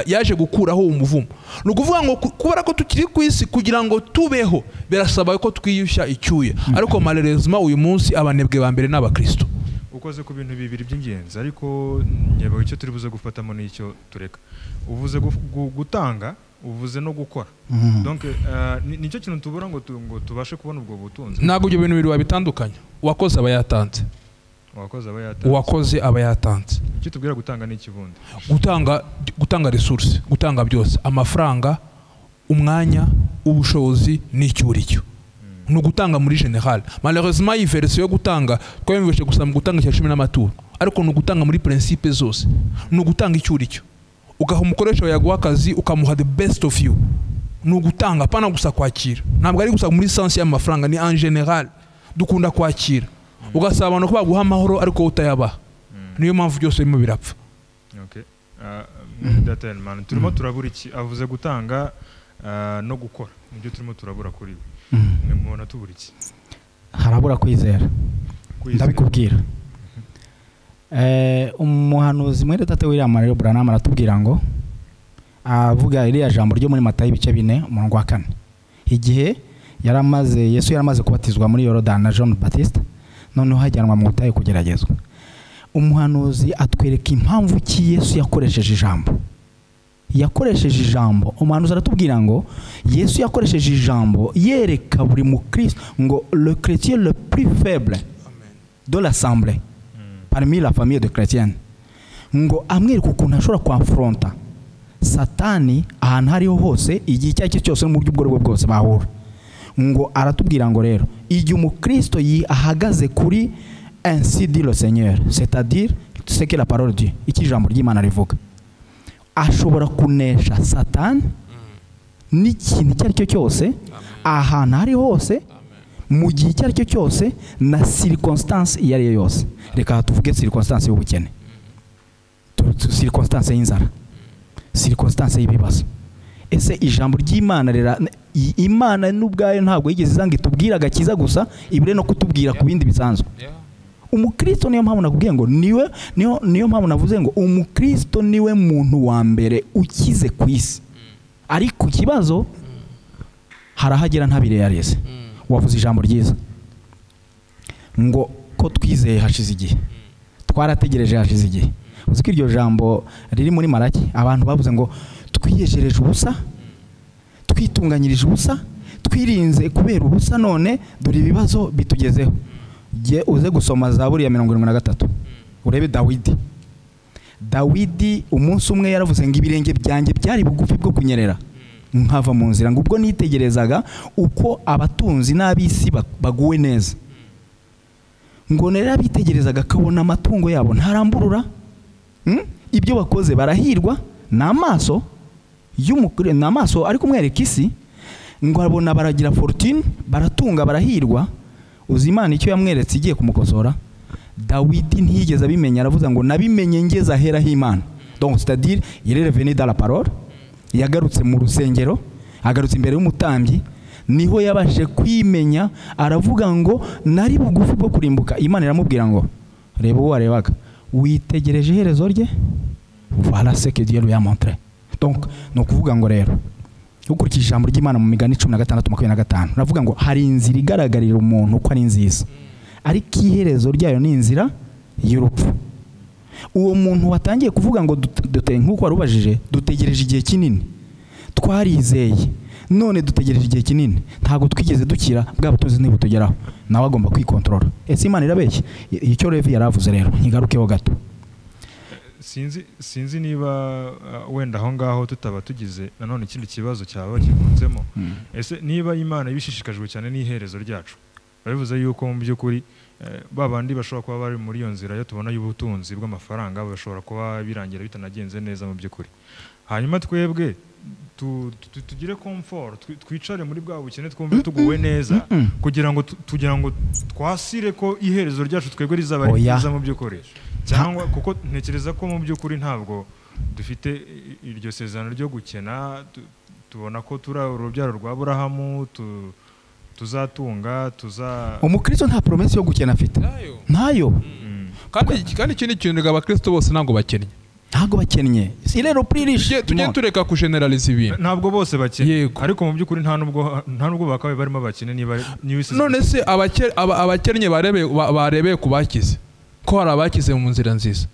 yaje gukuraho umuvumo. Ni ukuvuga ngo kubera ko tukiri ku isi kugira ngo tubeho birasaba ko twiyushya icyuya. Ariko malheureusement uyu munsi abanebwe ba mbere n'abakristo.
Ukoze ku bintu bibiri by'ingenzi, ariko nyeba icyo turi buze gufatamo n'icyo tureka. Uvuze gutanga, uvuze no gukora. Donc nicyo kintu tubura ngo tubashe kubona ubwo butunzi.
Ntabwo ibyo bintu bibiri wabitandukanya. Uwakoze aba yatanze. Uwakoze aba yatanze.
Icyo tubwira gutanga ni ikibundi.
Gutanga resource, gutanga byose, amafaranga, umwanya, ubushobozi n'icyo uri cyo. Ni ugutanga muri general. Malheureusement iyi version yo gutanga twayumvise gusa mu gutanga icya 10 n'amaturo, ariko ni ugutanga muri principe zose. Ni ugutanga icyo uri cyo. Ugaha umukoresha yaguha akazi ukamuha the best of you. Ni ugutanga, apana gusa kwakira. Ntabwo ari gusa muri sense y'amafaranga, ni en general. Dukunda kwakira. Ugasaba abantu ko baguha amahoro ariko utayabaha. Niyo mpamvu byose birimo birapfa.
Okay. Data man, turimo turabura iki? Avuze gutanga no gukora. Nibyo turimo turabura kuri we. Mubona tubura iki?
Harabura kwizera. Ndabikubwira. Umuhanuzi mwene data William Marrion Branham aratubwira ngo avuga iriya jambo ryo muri Matayo ibice 4 umurongo wa 4. Igihe yaramaze Yesu yaramaze kubatizwa muri Yorodani na John Baptiste, noneho hajyanwa mu butayu kugeragezwa. Umuhanuzi atwereka impamvu ki Yesu yakoresheje ijambo. Yakoresheje ijambo. Umuhanuzi aratubwira ngo Yesu yakoresheje ijambo yereka buri mukristo ngo le chrétien le plus faible de l'assemblée parmi la famille de chrétiens, ngo amwereka ukuntu ashobora kwafronta Satani ahantu hariho hose igihe icyo ari cyo cyose mu buryo ubwo aribwo bwose bahura. Ngo aratubwira ngo rero igihe umukristo ahagaze kuri ainsi dit le Seigneur, c'est-à-dire ce que la parole dit, iki ijambo ry'Imana rivuga, ashobora kunesha Satani n'ikintu icyo ari cyo cyose ahantu hari hose mu gihe icyo ari cyo cyose na circonstance iyo ari yo yose. Reka tuvuge circonstance y'ubukene, circonstance y'inzara, circonstance y'ibibazo. Ese ijambo ry'Imana rera, Imana n'ubwayo ntabwo yigeze izanga itubwira agakiza gusa, ibure no kutubwira ku bindi bisanzwe. Umukristo niyo mpamvu nakubwiye ngo niwe, niyo mpamvu navuze ngo umukristo niwe muntu wa mbere ukize ku isi. Ariko ikibazo harahagera ntabireyareze. Wavuze ijambo ryiza ngo ko twizeye hashize igihe, twarategereje hashize igihe. Uzi ko iryo jambo riri muri Malaki, abantu bavuze ngo twiyejereje ubusa, twitunganyirije ubusa, twirinze kubera ubusa, none dore ibibazo bitugezeho. Jye uze gusoma Zaburi ya 73 urebe Dawidi. Dawidi umunsi umwe yaravuze ngo ibirenge byanjye byari bugufi bwo kunyerera nkava mu nzira, ngo ubwo nitegerezaga uko abatunzi n'ab'isi baguwe neza, ngo nera abitegerezaga akabona amatungo yabo ntaramburura, ibyo bakoze barahirwa n'amaso Ni amaso ari kumwereka isi, ngo abona baragira fortune, baratunga, barahirwa. Uzi Imana icyo yamweretse igiye kumukosora? Dawidi ntiyigeze abimenya, aravuza ngo nabimenye ngeze ahera h'Imana. Donc c'est-à-dire il est revenu dans la parole, yagarutse mu rusengero, agarutse imbere y'umutambyi, niho yabashije kwimenya, aravuga ngo nari bugufi bwo kurimbuka. Imana iramubwira ngo reba uwo warebaga, witegereje iherezo rye, voilà ce que Dieu lui a montré. Donc ni ukuvuga ngo rero ukurikije ijambo ry'Imana mu migani 16:25 uravuga ngo hari inzira igaragarira umuntu ko ari nziza, ariko iherezo ryayo ni inzira y'urupfu. Uwo muntu watangiye kuvuga ngo nk'uko warubajije, dutegereje igihe kinini, twarizeye, none dutegereje igihe kinini, ntabwo twigeze dukira, bwa butunzi ntibutugeraho, nawe agomba kwikontorora. Ese Imana irabeshya? Icyo Levi yaravuze rero nkigarukeho gato.
Sinzi niba wenda aho ngaho tutaba tugize nanone ikindi kibazo cyaba kivunzemo. Ese niba Imana ibishishikajwe cyane n'iherezo ryacu, bivuze yuko mu by'ukuri babandi bashobora kuba bari muri iyo nzira yo tubona y'ubutunzi bw'amafaranga bashobora kuba birangira bitanagenze neza mu by'ukuri, hanyuma twebwe tugire comfort, twicare muri bwa bukene twumve tuguwe neza, kugira ngo twasire ko iherezo ryacu twebwe rizaba ryiza mu by'ukuri. Cyangwa kuko ntekereza ko mu by'ukuri ntabwo dufite iryo sezerano ryo gukena, tubona ko turi urubyaro rwa Aburahamu, tuzatunga, tuza.
Umukristo nta promesse yo gukena afite, ntayo.
Kandi ikindi kintu, abakristo bose ntabwo bakennye,
ntabwo bakennye. Si rero prirish
tujye tureka kugeneraliza ibintu,
ntabwo bose bakennye, ariko mu by'ukuri nta nubwo bakabaye barimo bakene. Niba
none se abakennye barebeye ku bakize, ko hari abakize mu nzira nziza.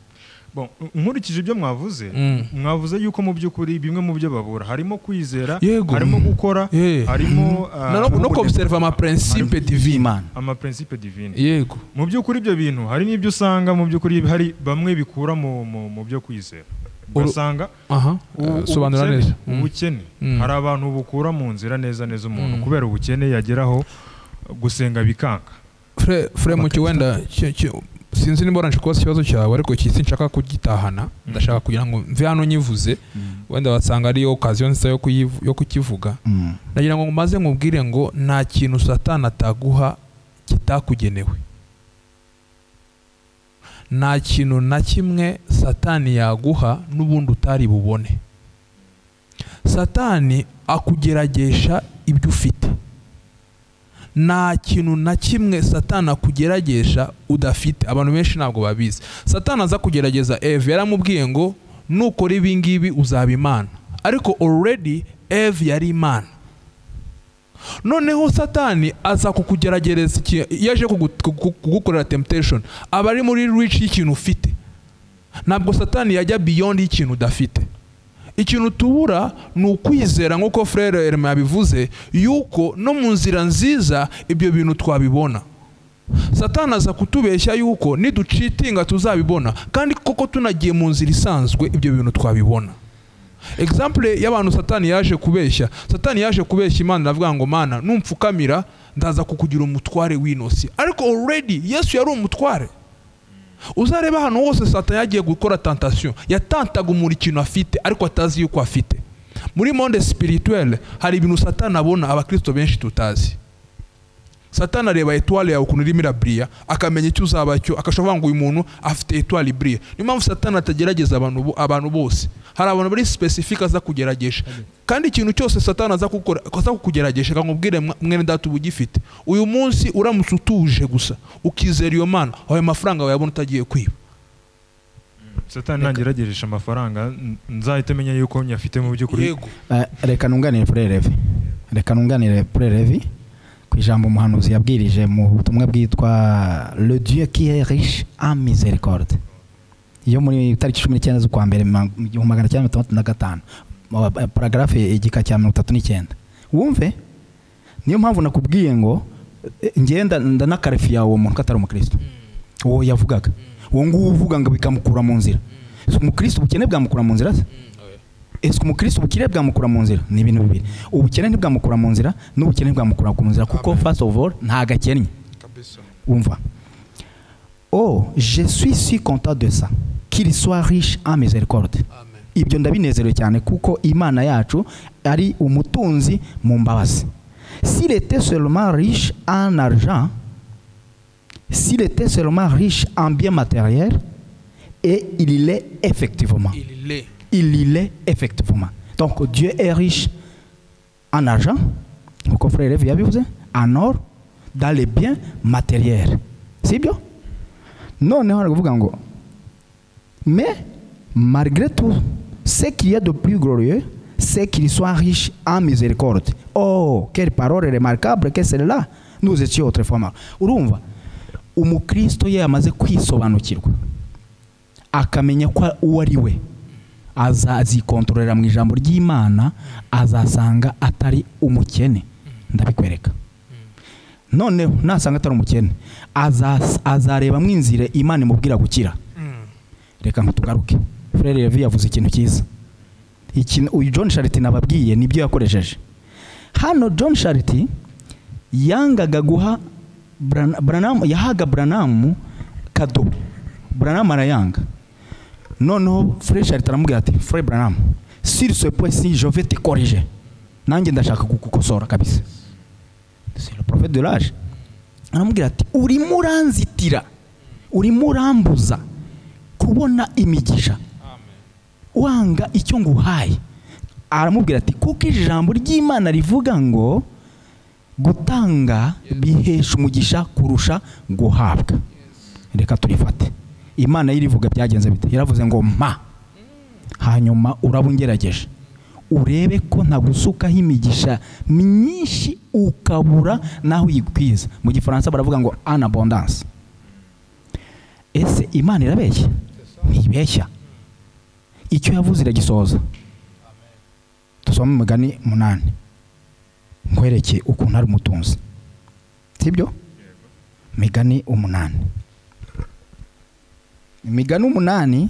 Bon, nkurikije ibyo mwavuze, mwavuze yuko mu by'ukuri bimwe mu byo babura harimo kwizera, harimo gukora, harimo
no observe ama principe divine,
ama principe divine.
Yego,
mu by'ukuri ibyo bintu hari n'ibyo usanga mu by'ukuri hari bamwe bikura mu byo kwizera. Ugasanga
sobanura neza
ubukene, hari abantu bukura mu nzira neza neza, umuntu kubera ubukene yageraho gusenga bikanga.
Frère Mucyo, wenda sinzi nimba oranje kubaza ikibazo cyawe, ariko iki sinshaka kugitahana, ndashaka kugira ngo mve hano nyivuze, wenda wasanga ari occasion nziza yo kukivuga. Ndagira ngo maze nkubwire ngo nta kintu Satani ataguha kitakugenewe. Nta kintu na kimwe Satani yaguha n'ubundi utari bubone. Satani akugeragesha ibyo ufite. Nta kintu na kimwe Satani akugeragesha udafite. Abantu benshi ntabwo babizi. Satani aza kugerageza Eve, yaramubwiye ngo nukora ibi ngibi uzaba Imana, ariko already Eve yari Imana. Noneho Satani aza kukugeragereza, yaje kugukorera temptation, aba ari muri reach y'ikintu ufite. Ntabwo Satani yajya beyond y'ikintu udafite. Ikintu tubura ni ukwizera, nk'uko Frère Herme yabivuze, yuko no mu nzira nziza ibyo bintu twabibona. Satani aza kutubeshya yuko niducitinga tuzabibona, kandi koko tunagiye mu nzira isanzwe ibyo bintu twabibona. Example y'abantu Satani yaje kubeshya, Satani yaje kubeshya Imana, aravuga ngo Mana numpfukamira ndaza kukugira umutware w'inosi, ariko already Yesu yari umutware. Uzareba hano hose Satani yagiye gukora tentation, yatantaga umuntu ikintu afite ariko atazi yuko afite. Muri monde spirituelle hari ibintu Satani abona abakristo benshi tutazi. Satani areba étoile yawe ukuntu irimo irabriya, akamenya icyo uzaba cyo, akashobora ngo uyu muntu afite étoile ibriya. Niyo mpamvu Satani atagerageza abantu bose. Hari abantu bari specific aza kugeragesha. Kandi ikintu cyose Satani aza gukora, aza kukugeragesha akamubwira mwene data ubugifite. Uyu munsi uramutse utuje gusa ukizera iyo Mana, ayo mafaranga wayabona utagiye kwiba.
Satani nangerageresha amafaranga nzahita menya yuko nyafite mu by'ukuri.
Reka nunganire Frère Levi. Reka nunganire Frère Levi ku ijambo umuhanuzi yabwirije mu butumwa bwitwa Le Dieu qui est riche en miséricorde, iyo muri tariki 19 z'ukwa mbere 1965, paragraphe igika cya 39. Wumve, niyo mpamvu nakubwiye ngo ngenda ndanakarifiya uwo muntu katari umukristo. Uwo yavugaga, uwo nguwo uvuga ngo bikamukura mu nzira. Umukristo ubukene bwamukura mu nzira se? Ese umukristo ubukire bwamukura mu nzira? Ni ibintu bibiri. Ubukene ntibwamukura mu nzira, n'ubukene bwamukura ku nzira, kuko first of all nta gakennye. Umva. Oh, je suis si content de ça, qu'il soit riche en miséricorde. Ibyo ndabinezerewe cyane kuko Imana yacu ari umutunzi mu mbabazi. S'il était seulement riche en argent, s'il était seulement riche en biens matériels, et il l'est effectivement.
Il l'est.
Il l'est effectivement. Donc Dieu est riche en argent, nkuko frère Levi yabivuze, en or, dans les biens matériels. Sibyo? Noneho aravuga ngo mais malgré tout, ce qu'il y a de plus glorieux, c'est qu'il soit riche en miséricorde. Oh, quelle parole remarquable que celle-là. Nous étions autrefois morts. Urumva, umukristo ye yamaze kwisobanukirwa, akamenya ko uwo ari we, azazikontororera mu ijambo ry'Imana, azasanga atari umukene. Ndabikwereka. Noneho nasanga atari umukene, azareba mu inzira Imana imubwira gukira. Reka ntugaruke. Frère Levi yavuze ikintu cyiza. Ikintu uyu John Charity nababwiye nibyo yakoresheje. Hano John Charity yangaga guha Branham, yahaga Branham kado. Branham arayanga. Noneho Frère Charity aramubwira ati Frère Branham, sur ce point-ci je vais te corriger. Nanjye ndashaka kukukosora kabisa. C'est le prophète de l'âge. Aramubwira ati urimo uranzitira, urimo urambuza kubona imigisha, wanga icyo nguhaye. Aramubwira ati kuko ijambo ry'Imana rivuga ngo gutanga bihesha umugisha kurusha guhabwa. Reka turifate. Imana yirivuga byagenze bite? Yaravuze ngo mpa, hanyuma urabungerageje urebe ko ntagusukaho imigisha myinshi ukabura naho uyikwiza. Mu gifaransa baravuga ngo en abondance. Ese Imana irabeshya? Ntibeshya. Icyo yavuze iragisohoza. Dusome Umugani 8 nkwereke ukuntu ari umutunzi. Sibyo? Migani 8. Imigani 8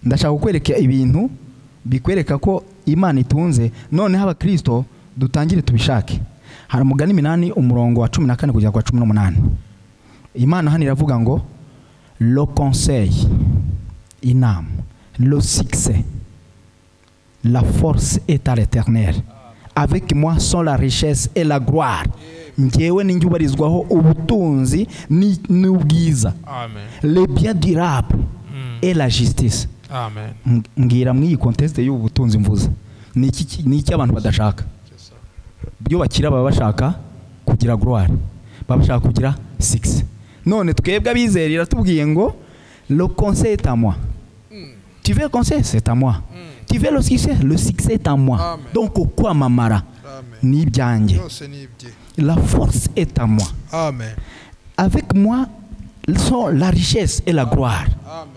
ndashaka kukwereka ibintu bikwereka ko Imana itunze. Noneho abakristo dutangire tubishake. Hari Umugani 8 umurongo wa 14 kugeza kwa 18. Imana hano iravuga ngo le conseil, inama, le succès, la force est à l'Éternel. Avec moi sont la richesse et la gloire. Njyewe ninjye ubarizwaho ubutunzi n'ubwiza.
Amen.
Les biens durables et la justice.
Amen.
Mbwira mw'iyi contexte y'ubu butunzi mvuze, ni iki abantu badashaka? Byo bakira baba bashaka kugira gloire, baba bashaka kugira succès. None twebwe abizera iratubwiye ngo le conseil est à moi. Tu veux le conseil, c'est à moi. Tu veux le succès, le succès est à moi.
Amen.
Donc kwamamara ni ibyanjye. La force est à moi.
Amen.
Avec moi sont la richesse et la gloire.
Amen.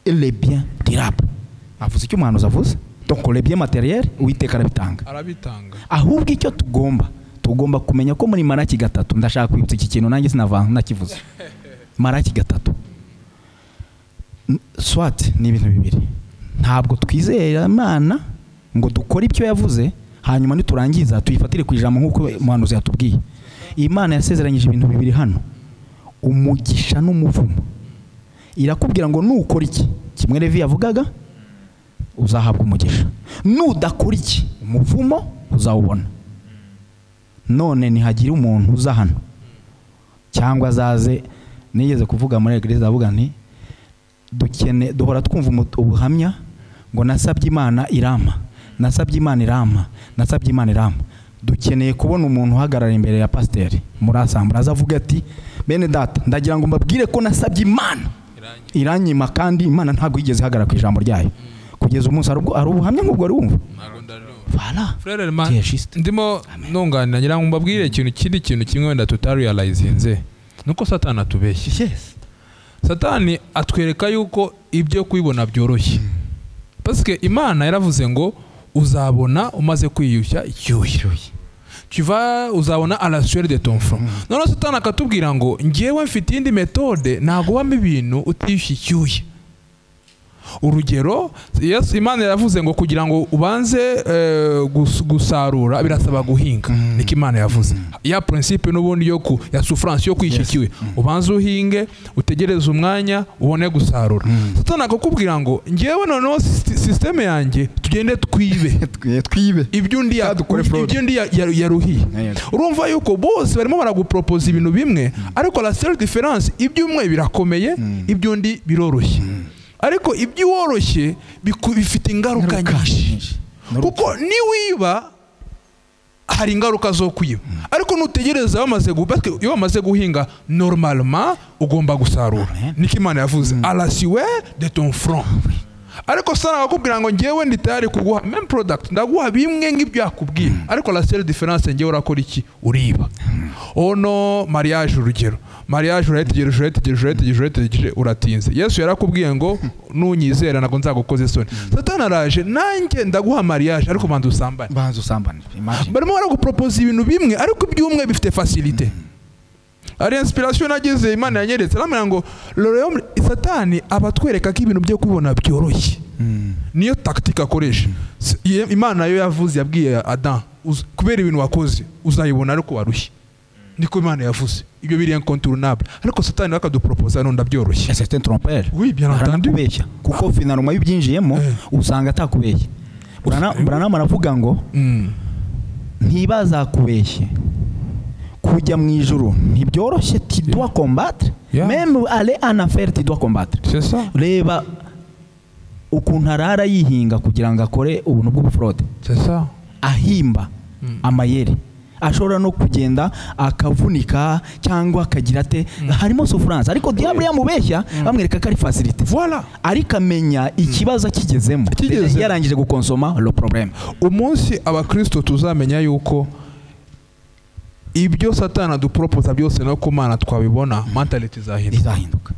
Et les biens durables. Avuze icyo umuhanuzi avuze. Donc les biens matériels Uwiteka arabitanga.
Arabitanga.
Ahubwo icyo tugomba kumenya ko muri Maraki 3, ndashaka kwibutsa iki kintu nanjye sinavanga nakivuze. Maraki 3. Soit ni ibintu bibiri. Ntabwo twizera Imana ngo dukore ibyo yavuze, hanyuma niturangiza tuyifatire ku ijambo nkuko umuhanuzi yatubwiye. Imana yasezeranyije ibintu bibiri hano, umugisha n'umuvumo. Irakubwira ngo nukora iki, kimwe Levi yavugaga, uzahabwa umugisha. Nudakora iki, umuvumo uzawubona. None nihagira umuntu uza hano cyangwa azaze, nigeze kuvuga muri eglise avuga nti dukene duhora twumva ubuhamya ngo nasabye Imana irampa, nasabye Imana irampa, nasabye Imana irampa. Dukeneye kubona umuntu uhagarara imbere ya pasiteri muri asambura azavuga ati bene data ndagira ngo mbabwire ko nasabye Imana iranyima, kandi Imana ntabwo yigeze ihagarara ku ijambo ryayo kugeza umunsi. Ari ubuhamya nk'ubwo wari wumva? Voilà.
Frère Herman, ndimo nunganira ngira ngo mbabwire ikintu kindi, kintu kimwe wenda tutarealizinze, nuko Satani atubeshye.
Yes.
Satani atwereka yuko ibyo kwibona byoroshye. Parce que Imana yaravuze ngo uzabona umaze kwiyushya icyuya. Tu vas uzabona à la sueur de ton front. None Satani akatubwira ngo ngewe mfite indi méthode, ntago wamba ibintu utiyushya icyuya. Urugero, Yesu Imana yavuze ngo kugira ngo ubanze gusarura birasaba guhinga. Niko Imana yavuze. Ya principe n'ubundi yo ku ya souffrance yo kwishikiwe. Ubanze uhinge, utegereze umwanya ubone gusarura. Satani akakubwira ngo ngewe noneho systeme yanjye tugende twibe.
Twibe.
Ibyo undi yaruhiye. Urumva yuko bose barimo baragupropose ibintu bimwe, ariko la seule différence iby'umwe birakomeye, iby'undi biroroshye. Ariko ibyo woroshye bifite ingaruka nyinshi. Kuko niwiba hari ingaruka zo kwiba. Ariko nutegereza bamaze iyo bamaze guhinga normalement ugomba gusarura. Niko Imana yavuze, à la sueur de ton front. Ariko sana bakubwira ngo ngewe ndi tayari kuguha même product, ndaguha bimwe ngibyo yakubwiye. Ariko la seule différence ngewe urakora iki? Uriba. Ono mariage urugero. Mariage urategereje uratinze. Yesu yarakubwiye ngo nunyizera nago nzagukoze isoni. Satani araje nanjye ndaguha mariage ariko banza usambane.
Banza usambane.
Barimo baragupropose ibintu bimwe ariko ibyumwe bifite facilité. Ari inspiration nagize Imana yanyeretse aramira ngo le Satani abatwereka ko ibintu byo kubona byoroshye. Niyo tactique akoresha. Imana yo yavuze yabwiye Adam kubera ibintu wakoze uzayibona ariko warushye. Niko Imana yavuze. Ibyo biri incontournable. Ariko Satani akadupropose none ndabyoroshye.
C'est un trompeur.
Oui, bien entendu.
Kuko finalement ibyinjiyemo usanga atakubeshye. Branham aravuga ngo ntibazakubeshye. Kujya mu ijuru ntibyoroshye, tu dois combattre. Même aller en enfer tu dois combattre.
C'est ça.
Reba ukuntu arara yihinga kugira ngo akore ubuntu bw'ubufraude.
C'est ça.
Ahimba amayeri. Ashobora no kugenda akavunika cyangwa akagira ate, harimo souffrance. Ariko diable yamubeshya bamwereka ko ari facilité.
Voilà.
Ariko amenya ikibazo akigezemo. Yarangije gukonsoma le problème.
Umunsi abakristo tuzamenya yuko ibyo Satana duproposa byose no kumana twabibona, mentality izahinduka.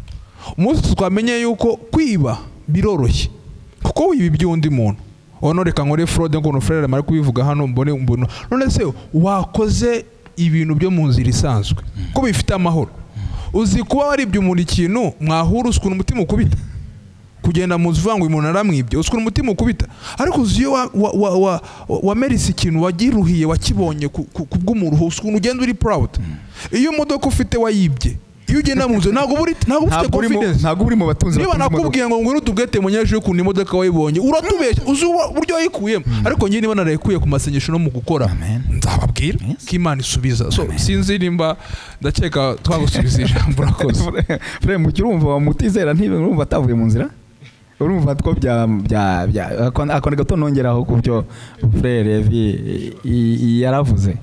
Umunsi twamenye yuko kwiba biroroshye kuko wiba iby'undi muntu. Ono reka nkore fraude ngo frère mara kubivuga hano mbone mbono. None se wakoze ibintu byo mu nzira isanzwe ko bifite amahoro? Uzi kuba waribye umuntu ikintu mwahura uskuna umutima ukubita. Kugenda mu nzu ngo umuntu aramwibye uskuna umutima ukubita. Ariko uzi iyo wa merise ikintu wagiruhiye wakibonye kubw'umuruho uskuna ugenda uri proud. Iyo imodoka ufite wayibye, iyo ugenda mu nzu ntabwo uri ntabwo ufite confidence.
Ntabwo uri mu batunzi.
Niba nakubwiye ngo ngwino utubwete munyeje ukuntu imodoka wayibonye uratubeshya uzi uburyo wayikuyemo. Ariko ngiye niba narayikuye ku masengesho no mu gukora nzababwira ko Imana isubiza. So sinzi nimba ndakeka twagusubiza ijambo urakoze.
Frère mukirumva wamutizera ntibumva atavuye mu nzira. Urumva two bya bya akona gato nongeraho ku byo Frère Levi yaravuze.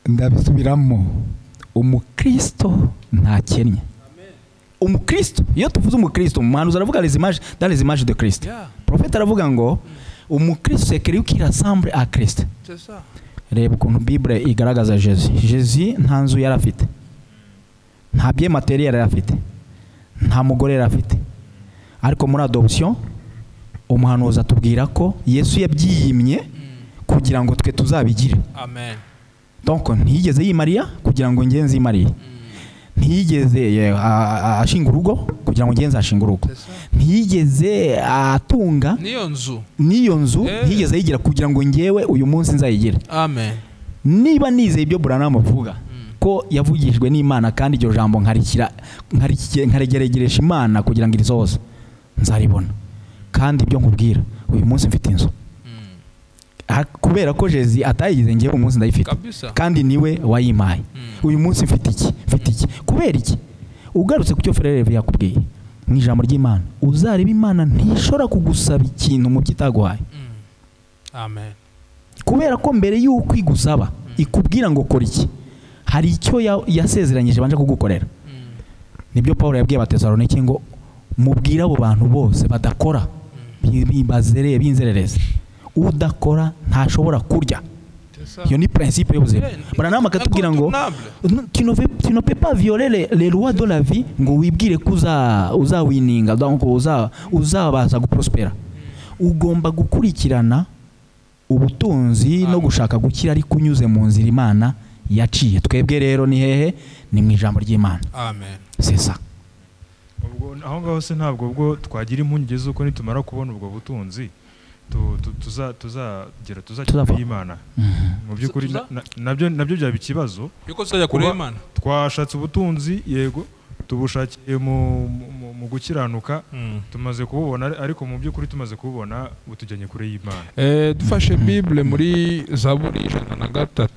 Ndabisubiramo, umukristo ntakennye. Umukristo, iyo tuvuze umukristo, umuhanuzi aravuga les images, dans les images de Christ. Prophète aravuga ngo umukristo c'est celui qui ressemble à Christ.
C'est ça.
Reba ukuntu Bible igaragaza Jésus. Jésus nta nzu yari afite. Nta bien matériel yari afite. Nta mugore yari afite. Ariko muri adoption umuhanuzi atubwira ko Yesu yabyiyimye kugira ngo twe tuzabigire.
Amen.
Donc ntiyigeze yimariya kugira ngo ngenzi Mariya. Ntiyigeze ashinga urugo kugira ngo ngenzi ashinga urugo. Ntiyigeze atunga niyo nzu ntiyigeze yigira kugira ngo ngewe uyu munsi nzayigira.
Amen.
Niba nizeye ibyo Branham avuga ko yavugijwe n'Imana kandi iryo jambo nkarikira nkaregeregeresha Imana kugira ngo irisohoze, nzaribona. Kandi ibyo nkubwira uyu munsi mfite inzu. Kubera ko Jésus atayigize ngewe umunsi ndayifite kandi niwe wayimpaye. Uyu munsi mfite iki? Mfite iki? Kubera iki? Ugarutse ku cyo Frère Levi yakubwiye mu ijambo ry'Imana, uzareba Imana ntishobora kugusaba ikintu mu byitaguhaye.
Amen.
Kubera ko mbere y'uko igusaba ikubwira ngo kora iki, hari icyo yasezeranyije banje kugukorera. Nibyo Paul yabwiye Abatesalonike ngo mubwire abo bantu bose badakora bazereye binzerereze. Udakora ntashobora kurya. Iyo ni principe y'ubuzima. Branham akatubwira ngo tu ne peux pas violer les lois de la vie ngo wibwire ko uzawininga, donc uzabaza guprospera. Ugomba gukurikirana ubutunzi no gushaka gukira ariko unyuze mu nzira Imana yaciye. Twebwe rero ni hehe? Ni mu ijambo ry'Imana.
Amen.
C'est ça.
Ubwo aho ngaho se ntabwo ubwo twagira impungenge z'uko nitumara kubona ubwo butunzi tuzagera tuzajya kure y'Imana? Mu by'ukuri nabyo byaba ikibazo
yuko tuzajya kure y'Imana.
Twashatse ubutunzi, yego, tubushakiye mu gukiranuka, tumaze kububona, ariko mu by'ukuri tumaze kububona butujyanye kure y'Imana.
Dufashe Bible muri Zaburi 103,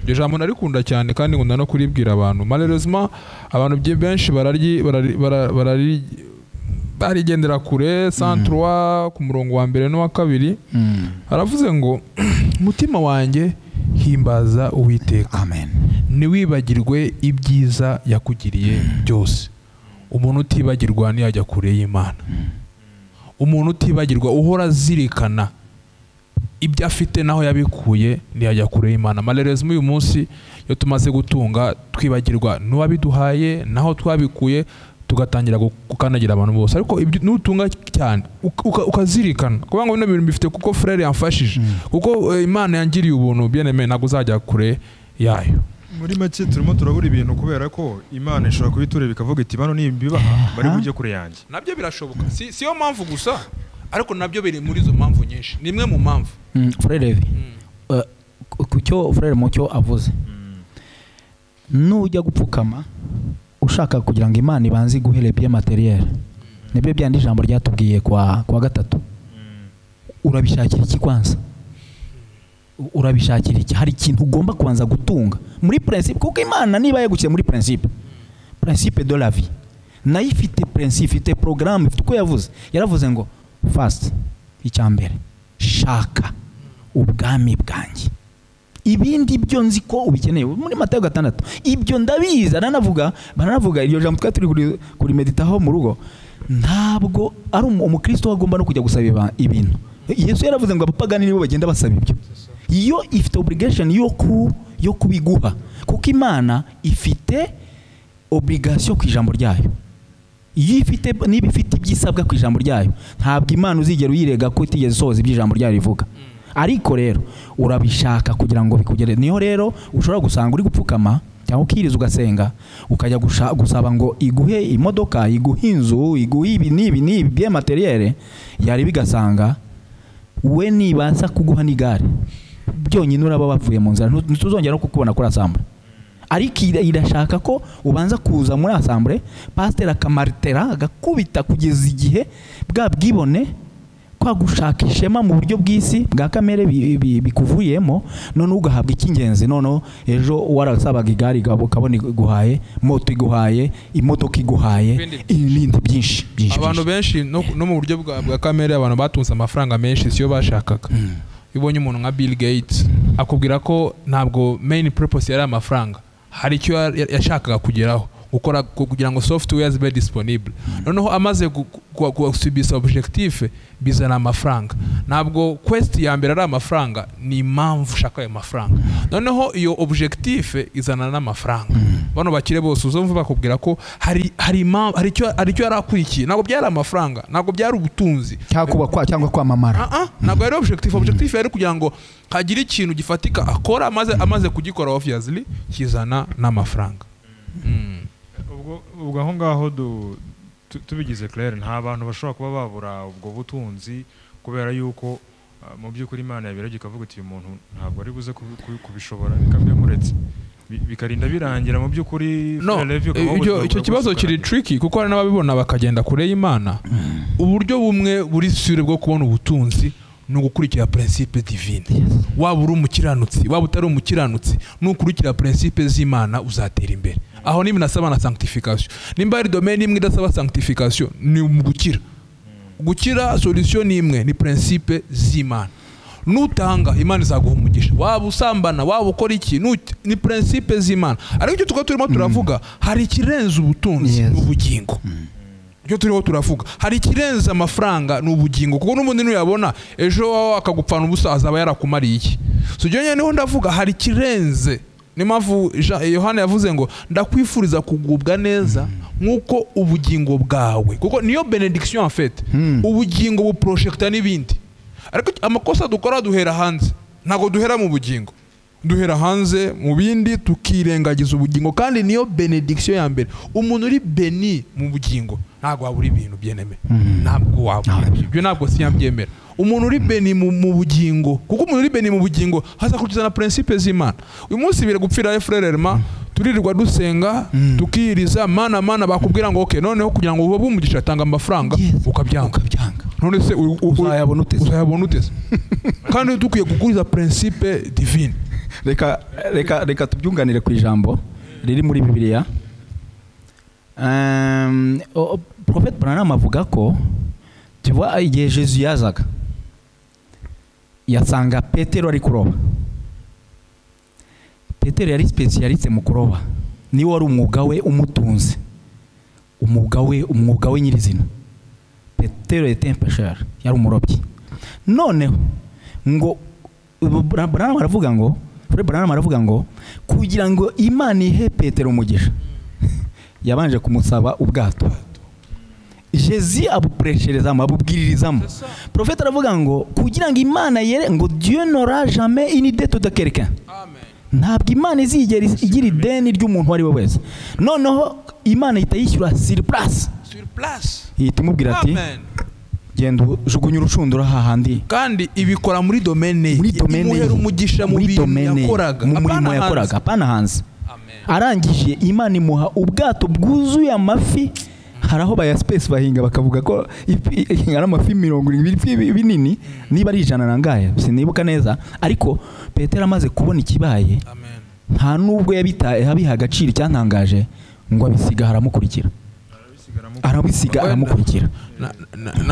iryo jambo narikunda cyane kandi nkunda no kuribwira abantu. Malheureusement abantu benshi barigendera kure. 103 ku murongo wa mbere n'uwa kabiri aravuze ngo umutima wanjye himbaza Uwiteka,
amen,
ntiwibagirwe ibyiza yakugiriye byose. Umuntu utibagirwa ntiyajya kure y'Imana. Umuntu utibagirwa uhora azirikana ibyo afite naho yabikuye ntiyajya kure y'Imana. Malheureusement uyu munsi iyo tumaze gutunga twibagirwa n'uwabiduhaye naho twabikuye, tugatangira gukandagira abantu bose. Ariko nutunga cyane ukazirikana kuba ngo bino bintu bifite kuko frère yamfashije, kuko Imana yangiriye ubuntu, bien aimé, ntabwo uzajya kure yayo.
Muri make turimo turabura ibintu kubera ko Imana ishobora kubitureba ikavuga iti bano nimbibaha bari bujye kure yanjye.
Nabyo birashoboka, si yo mpamvu gusa, ariko nabyo biri muri izo mpamvu nyinshi, ni imwe mu mpamvu.
Frère Levi, ku cyo frère Mucyo avuze, nujya gupfukama ushaka kugira ngo Imana ibanze iguhe les biens matériels, nibyo byandi ijambo ryatubwiye kwa gatatu, urabishakira iki kwanza? Urabishakira iki? Hari ikintu ugomba kubanza gutunga muri principe, kuko Imana niba yagukiye muri principe de la vie, nayo ifite principe, ifite programme, ifite uko yavuze. Yaravuze ngo fast, icyambere shaka ubwami bwanjye, ibindi byo nzi ko ubikeneye. Muri Matayo 6 ibyo ndabizi, baranavuga iryo jambo twari turi kuri meditaho mu rugo. Ntabwo ari umukristo agomba no kujya gusaba ibintu. Yesu yaravuze ngo abapagani nibo bagenda basaba ibyo. Iyo ifite obligation yo kubiguha, kuko Imana ifite obligation ku ijambo ryayo. Iyo ifite, niba ifite ibyisabwa ku ijambo ryayo, ntabwo Imana uzigera uyirega ko itigeze isohoza ibyo ijambo ryayo rivuga. Ariko rero urabishaka kugira ngo bikugere. Niho rero ushobora gusanga uri gupfukama cyangwa ukiriza ugasenga, ukajya gusaba ngo iguhe imodoka, iguhe inzu, iguhe ibi n'ibi n'ibi bien matériel, yari bigasanga we nibanza kuguha n'igare byonyine uraba wavuye mu nzira, ntituzongera no kukubona kuri assemblée. Ariko irashaka ko ubanza kuza muri assemblée, pasteur akamaritera agakubita kugeza igihe bwa bwibone kwa gushaka ishema mu buryo bw'isi bwa kamere bikuvuyemo, none ugahabwa icy'ingenzi. None ejo warasabaga igare ukabona iguhaye, moto iguhaye, imodoka iguhaye, ibindi byinshi byinshi.
Abantu benshi no mu buryo bwa kamere, abantu batunze amafaranga menshi siyo bashakaga. Ibonye umuntu nka Bill Gates akubwira ko ntabwo main purpose yari amafaranga, hari icyo yashakaga kugeraho, gukora kugira ngo software zibe disponible. Noneho amaze gusubisa objectif bizana amafaranga. Ntabwo quest ya mbere ari amafaranga, ni impamvu ushaka ayo mafaranga. Noneho iyo objectif izana n'amafaranga. Bano bakire bose uzumva bakubwira ko hari icyo yarakurikiye. Ntabwo byari amafaranga, ntabwo byari ubutunzi
cyangwa kwamamara.
Ntabwo yari objectif. Objectif yari kugira ngo hagire ikintu gifatika akora, amaze kugikora obviously kizana n'amafaranga.
Ubwo aho ngaho tubigize clair, nta bantu bashobora kuba babura ubwo butunzi kubera yuko mu by'ukuri Imana yabiragiye ikavuga iti uyu muntu ntabwo ari buze kubishobora, bikabimuretse bikarinda birangira mu by'ukuri.
No, icyo kibazo kiri tricky kuko hari n'ababibona bakagenda kure y'Imana. Uburyo bumwe buri sure bwo kubona ubutunzi ni ugukurikira principe divine. Waba uri umukiranutsi, waba utari umukiranutsi, nukurikira principe z'Imana uzatera imbere. Aho ni binasaba na sanctification. Nimba ari domaine imwe idasaba sanctification ni gukira. Gukira solution ni imwe, ni principe z'Imana. Nutanga Imana izaguha umugisha. Waba usambana, waba ukora iki, ni principe z'Imana. Ariko icyo tukaba turimo turavuga, hari ikirenze ubutunzi n'ubugingo. Icyo turiho turavuga, hari ikirenze amafaranga n'ubugingo, kuko n'ubundi nuyabona ejo akagupfana ubusa azaba yarakumariye iki. So jye niho ndavuga hari ikirenze. Ni mpamvu Yohana yavuze ngo ndakwifuriza kugubwa neza nkuko ubugingo bwawe, kuko niyo benediction en fait. Ubugingo buprojecta n'ibindi. Ariko amakosa dukora duhera hanze, ntago duhera mu bugingo. Duhera hanze mu bindi tukirengagiza ubugingo, kandi niyo benediction ya mbere. Umuntu uri beni mu bugingo ntabwo wabura ibintu byeneme, ntabwo wabura ibyo, ntabwo siyabyemera. Umuntu uri beni mu bugingo, kuko umuntu uri beni mu bugingo hazakurikiza na principe z'Imana. Uyu munsi bire gupfira frère Herma, turirirwa dusenga tukiriza mana mana, bakubwira ngo okay, noneho kugira ngo ube umugisha tanga amafaranga, ukabyanga. None se
uzayabona uteze?
Uzayabona uteze? Kandi dukwiye gukuriza principe divine.
Reka reka reka tubyunganire ku ijambo riri muri Bibiliya. Prophète Branham avuga ko tu vois, igihe Jésus yazaga yasanga Petero ari kuroba. Petero yari spécialiste mu kuroba, niwe wari umwuga we umutunze, umwuga we nyirizina. Petero était un pêcheur, yari umurobyi. Noneho ngo Branham aravuga ngo, Frère Branham aravuga ngo kugira ngo Imana ihe Petero umugisha yabanje kumusaba ubwato. Jésus abupresherezamo, abubwiririzamo. Prophète aravuga ngo kugira ngo Imana yere, ngo Dieu n'aura jamais une dette de quelqu'un. Ntabwo Imana izigera igira ideni ry'umuntu uwo ari we wese. Noneho Imana ihita yishyura sur place.
Sur place.
Ihita imubwira ati genda ujugunye urushundura hahandi.
Kandi ibikora muri domaine ye, imuhera umugisha mu bintu yakoraga,
mu murimo yakoraga, apana hanze. Arangije Imana imuha ubwato bwuzuye amafi. Hari aho baya space bahinga bakavuga ko ingana amafi 70 binini, niba ari 100 nangahe sinibuka neza, ariko Petero amaze kubona ikibaye, nta nubwo yabitaye abiha agaciro. Cyantangaje ngo abisiga haramukurikira, arabisiga aramukurikira.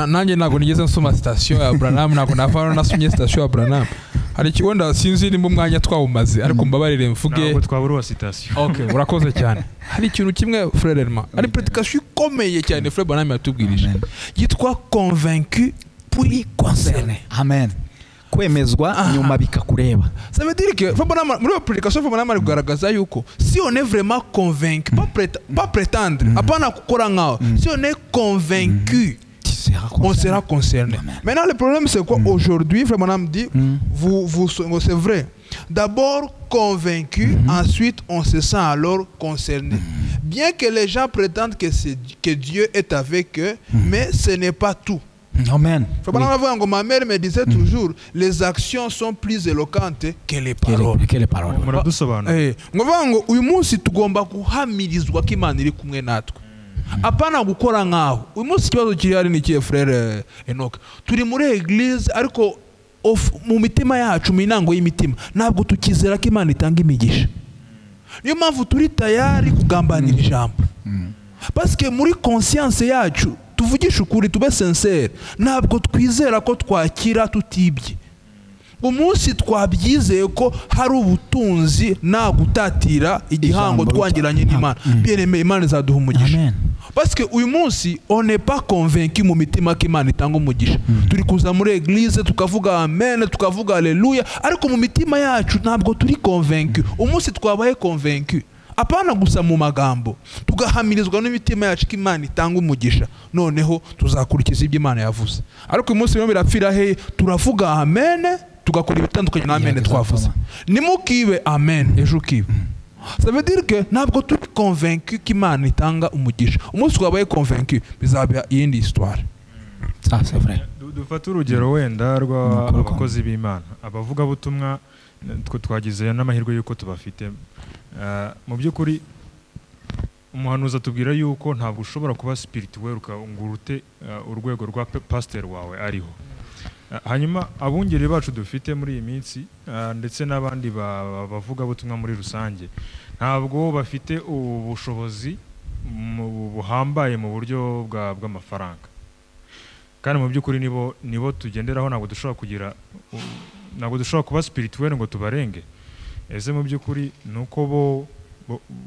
Nanjye ntabwo nigeze nsoma sitasiyo ya Branham, ntabwo nava nasomye sitasiyo ya Branham. Hari ikiwenda sinzi nimba umwanya twawumaze, ariko mbabarire mvuge.
Ntabwo twabura sitasiyo.
Okay, urakoze cyane. Hari ikintu kimwe frère Herma, ari prédication ikomeye cyane frère Branham yatubwirije, yitwa convaincu puis concerné.
Amen. Kwemezwa nyuma bikakureba.
Ça veut dire que frère Branham, muri prédication frère Branham ari kugaragaza yuko si on est vraiment convaincu, pas prétendre, apana gukora nkaho, si on est convaincu, on sera concerné. Maintenant, le problème, c'est quoi? Aujourd'hui, frère Branham dit, vous, c'est vrai. D'abord convaincu, ensuite on se sent alors concerné. Bien que les gens prétendent que Dieu est avec eux, mais ce n'est pas tout.
Amen.
Frère Branham, ma mère me disait toujours, les actions sont plus éloquentes que les paroles.
Que les paroles.
Uyu munsi tugomba guhamirizwa ko Imana iri kumwe natwe. Apana gukora nkaho. Uyu munsi ikibazo kiri hari ni ikihe frère Enoch? Turi muri église ariko mu mitima yacu, mu intango y'imitima, ntabwo tukizera ko Imana itanga imigisha. Niyo mpamvu turi tayari kugambanira ijambo. Parce que muri conscience yacu, tuvugisha ukuri, tube sincere, ntabwo twizera ko twakira tutibye. Umunsi twabyizeye ko hari ubutunzi nta gutatira igihango twangiranye n'Imana, bien-aimé, Imana izaduha umugisha. Parce que uyu munsi on n'est pas convaincu mu mitima ko Imana itanga umugisha. Turi kuza muri église tukavuga amen, tukavuga haleluya, ariko mu mitima yacu ntabwo turi convaincu. Umunsi twabaye convaincu, apana gusa mu magambo, tugahamirizwa n'imitima yacu ko Imana itanga umugisha, noneho tuzakurikiza ibyo Imana yavuze. Ariko uyu munsi birimo birapfira he? Turavuga amen, tugakora ibitandukanye na amen twavuze. Nimukibe amen ejo ukibe. Ça veut dire que ntabwo turi convaincu ko Imana itanga umugisha. Umunsi twabaye convaincu bizaba iyindi histoire.
Ça c'est vrai.
Dufate urugero wenda rw'abakozi b'Imana, abavugabutumwa, twagize n'amahirwe yuko tubafite. Mu by'ukuri umuhanuzi atubwira yuko ntabwo ushobora kuba spirituel ngo urute urwego rwa pasteur wawe ariho. Hanyuma abungeri bacu dufite muri iyi minsi ndetse n'abandi bavugabutumwa muri rusange, ntabwo bafite ubushobozi buhambaye mu buryo bw'amafaranga. Kandi mu by'ukuri nibo tugenderaho, ntabwo dushobora kugira, ntabwo dushobora kuba spirituel ngo tubarenge. Ese mu by'ukuri nuko bo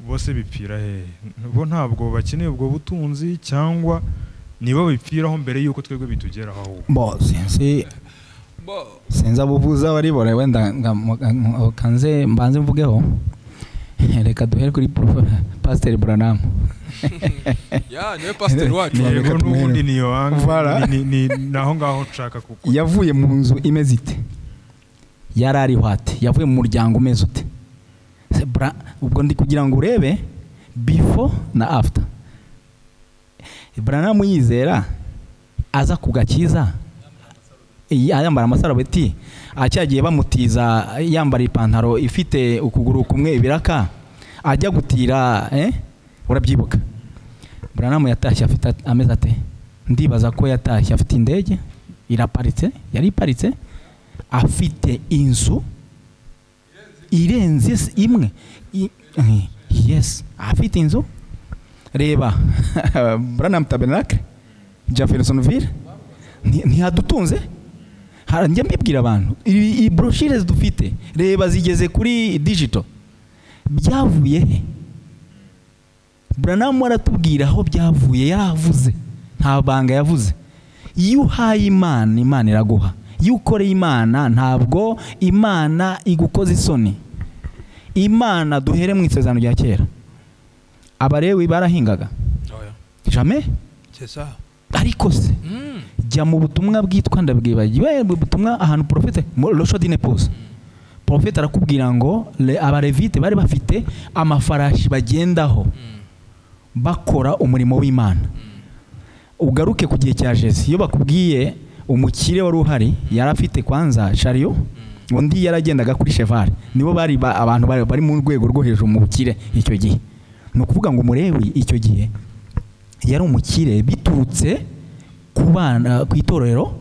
bose bipfira hehe? Bo ntabwo bakeneye ubwo butunzi, cyangwa nibo bipfiraho mbere yuko twebwe bitugeraho ahubwo?
Bo sinzi abuvuza bari bore, wenda kanze mbanze mvugeho. Reka duhere kuri Pasteur Branham.
Ya niwe pasteur wacu.
Yego n'ubundi niyo ni naho ngaho nshaka kuko
yavuye mu nzu imeze ite? Yari ariho ate? Yavuye mu muryango umeze ute? Ubwo ndi kugira ngo urebe before na after. Branham yizera aza kugakiza yambara amasarubeti, acyagiye bamutiza yambara ipantaro ifite ukuguru kumwe ibiraka ajya gutira, urabyibuka. Branham yatashye afite ameze ate? Ndibaza ko yatashye afite indege iraparitse, yari iparitse, afite inzu irenze imwe. Yes, afite inzu. Reba Branham Tabernacle Jeffersonville ntihadutunze. Njya mbibwira abantu, iyi brochures dufite reba zigeze kuri digital, byavuye he? Branham aratubwira aho byavuye, yaravuze, nta banga yavuze. Iyo uhaye Imana, Imana iraguha. Iyo ukoreye Imana, ntabwo Imana igukoza isoni. Imana, duhere mu isezerano rya kera, Abalewi barahingaga jamais. Ariko se jya mu butumwa bwitwa ndabwibagiwe, ubutumwa ahantu profete le choix d'une épouse, profete arakubwira ngo abarevite bari bafite amafarashi bagendaho bakora umurimo w'Imana. Ugaruke ku gihe cya Jesu, iyo bakubwiye umukire wari uhari yari afite kwanza chariot, undi yaragendaga kuri cheval, nibo bari abantu bari mu rwego rwo hejuru mu bukire icyo gihe. Ni ukuvuga ngo Umulewi icyo gihe yari umukire biturutse ku bana, ku itorero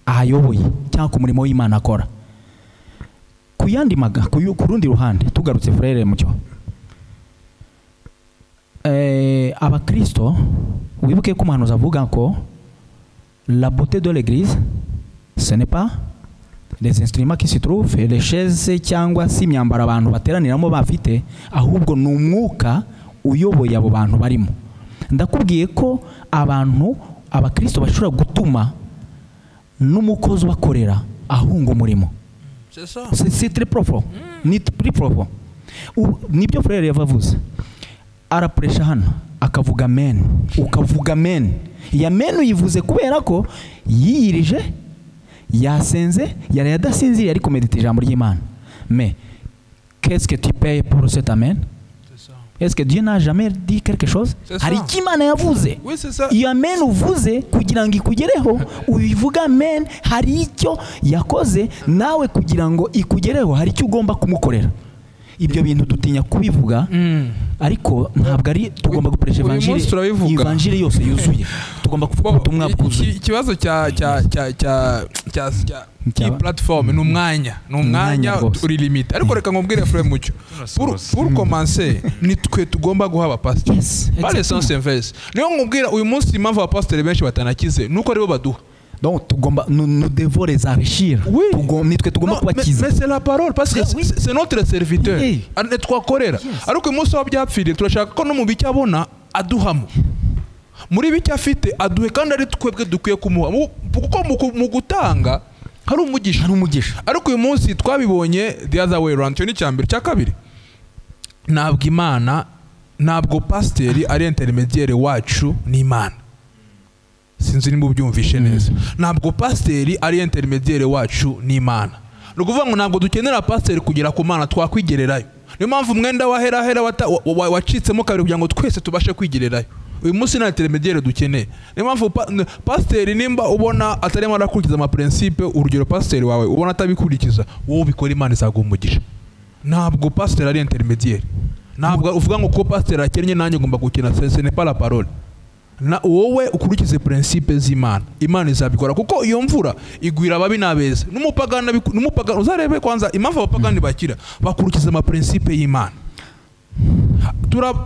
ayoboye cyangwa ku murimo w'Imana akora. Ku yandi maga, ku rundi ruhande tugarutse frere mucyo, abakristo wibuke ko umuhanuzi avuga ko la beauté de l'église ce n'est pas les instruments qui se trouvent, les chaises cyangwa se imyambaro abantu bateraniramo bafite, ahubwo ni umwuka uyoboye abo bantu barimo. Ndakubwiye ko abantu abakristo bashobora gutuma n'umukozi ubakorera ahunga umurimo. C'est très profond. Ni très profond. Nibyo frere yavuze, arapresha hano akavuga amen, ukavuga amen. Ya amen uyivuze kubera ko yiyirije, yasenze, yari adasinziriye ariko medita ijambo ry'Imana. Mais qu'est-ce que tu payes pour cet amen? Est-ce que Dieu n'a jamais dit quelque chose? Hari icyo Imana yavuze. Iyo amen uvuze kugira ngo ikugereho, ubivuga amen, hari icyo yakoze nawe kugira ngo ikugereho, hari icyo ugomba kumukorera. Ibyo bintu dutinya kubivuga, ariko ntabwo ari tugomba gukoresha evanjiri, evanjiri yose yuzuye. Tugomba kuvuga ubutumwa bwuzuye.
Ikibazo cya cya cya cya cya cya platform ni umwanya, ni umwanya uri limite. Ariko reka nkubwire frère Mucyo, pour commencer ni twe tugomba guha abapasiteri, pas le sens inverse. Niyo nkubwira uyu munsi impamvu abapasiteri benshi batanakize nuko aribo baduha.
Donc nous devons les enrichir. Nitwe tugomba kubakiza.
Mais c'est la parole, parce que c'est notre serviteur. Twakorera. Ariko umunsi wa byapfiriye turashaka ko no mu bicyo abona aduhamo. Muri bicyo afite aduhe, kandi ari twebwe dukwiye kumuha. Kuko mu gutanga hari umugisha.
Hari umugisha.
Ariko uyu munsi twabibonye the other way round. Cyo ni cyambere, cya kabiri. Ntabwo Imana, ntabwo pasiteri ari intermediaire wacu n'Imana. Sinzi nimba ubyumvishe neza. Ntabwo pasiteri ari intermediaire wacu n'Imana. Ni ukuvuga ngo ntabwo dukenera pasiteri kugera ku Mana, twakwigererayo. Niyo mpamvu umwenda wa hera hera wacitsemo kabiri kugira ngo twese tubashe kwigererayo. Uyu munsi nta intermediaire dukeneye. Niyo mpamvu pasiteri nimba ubona atarimo arakurikiza ama principe, urugero pasiteri wawe ubona atabikurikiza, wowe ubikora Imana izaguha umugisha. Ntabwo pasiteri ari intermediaire. Ntabwo uvuga ngo ko pasiteri akennye nanjye ngomba gukena, ce n'est pas la parole. Na wowe ukurikize principe z'Imana, Imana izabikora, kuko iyo mvura igwira ababi n'abeza. N'umupagani, n'umupagani uzarebe kwanza impamvu abapagani bakira, bakurikiza ama principe y'Imana.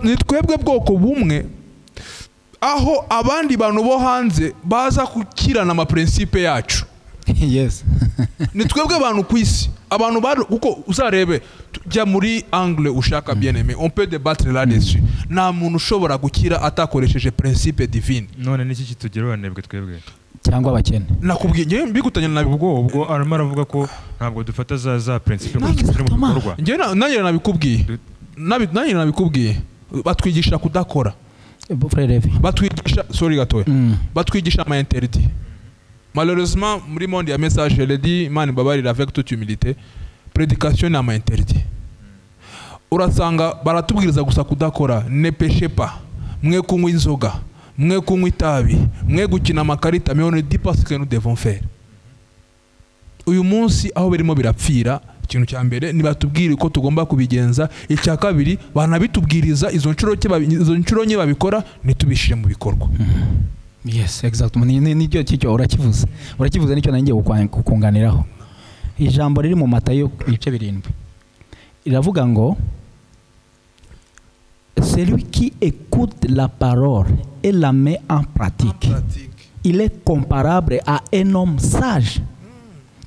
Ni twebwe bwoko bumwe aho abandi bantu bo hanze baza kukirana ama principe yacu.
Yes.
Ni twebwe abantu ku isi, abantu bari, kuko uzarebe jya muri angle ushaka, bien aimé, on peut débattre là-dessus. Nta muntu ushobora gukira atakoresheje principe divine.
None niki kitugeraho anebwe twebwe
cyangwa abakene?
Nakubwiye ngewe mbigutanye na
ubwo arimo aravuga ko ntabwo dufata za principe ngo tuzishyire mu bikorwa.
Ngewe nanjye nabikubwiye, nanjye nabikubwiye, batwigisha kudakora.
Frère Levi.
Batwigisha, sorry gatoya, batwigisha ama interdit. Malheureusement muri monde ya message, je le dis, Imana imbabarire, avec toute humilité, prédication ni ama interdit. Urasanga baratubwiriza gusa kudakora, ne péchez pas, mwe kunywa inzoga, mwe kunywa itabi, mwe gukina amakarita, mais on ne dit pas ce que nous devons faire. Uyu munsi aho birimo birapfira, ikintu cya mbere nibatubwire uko tugomba kubigenza, icya kabiri banabitubwiriza izo nshuro ke izo nshuro nke babikora ntitubishire mu bikorwa.
Yes, exactement. Ni cyo urakivuze. Urakivuze, nicyo nanjye kukunganiraho. Ijambo riri mu Matayo ibice 7 riravuga ngo celui qui écoute la parole et la met en pratique, il est comparable à un homme sage.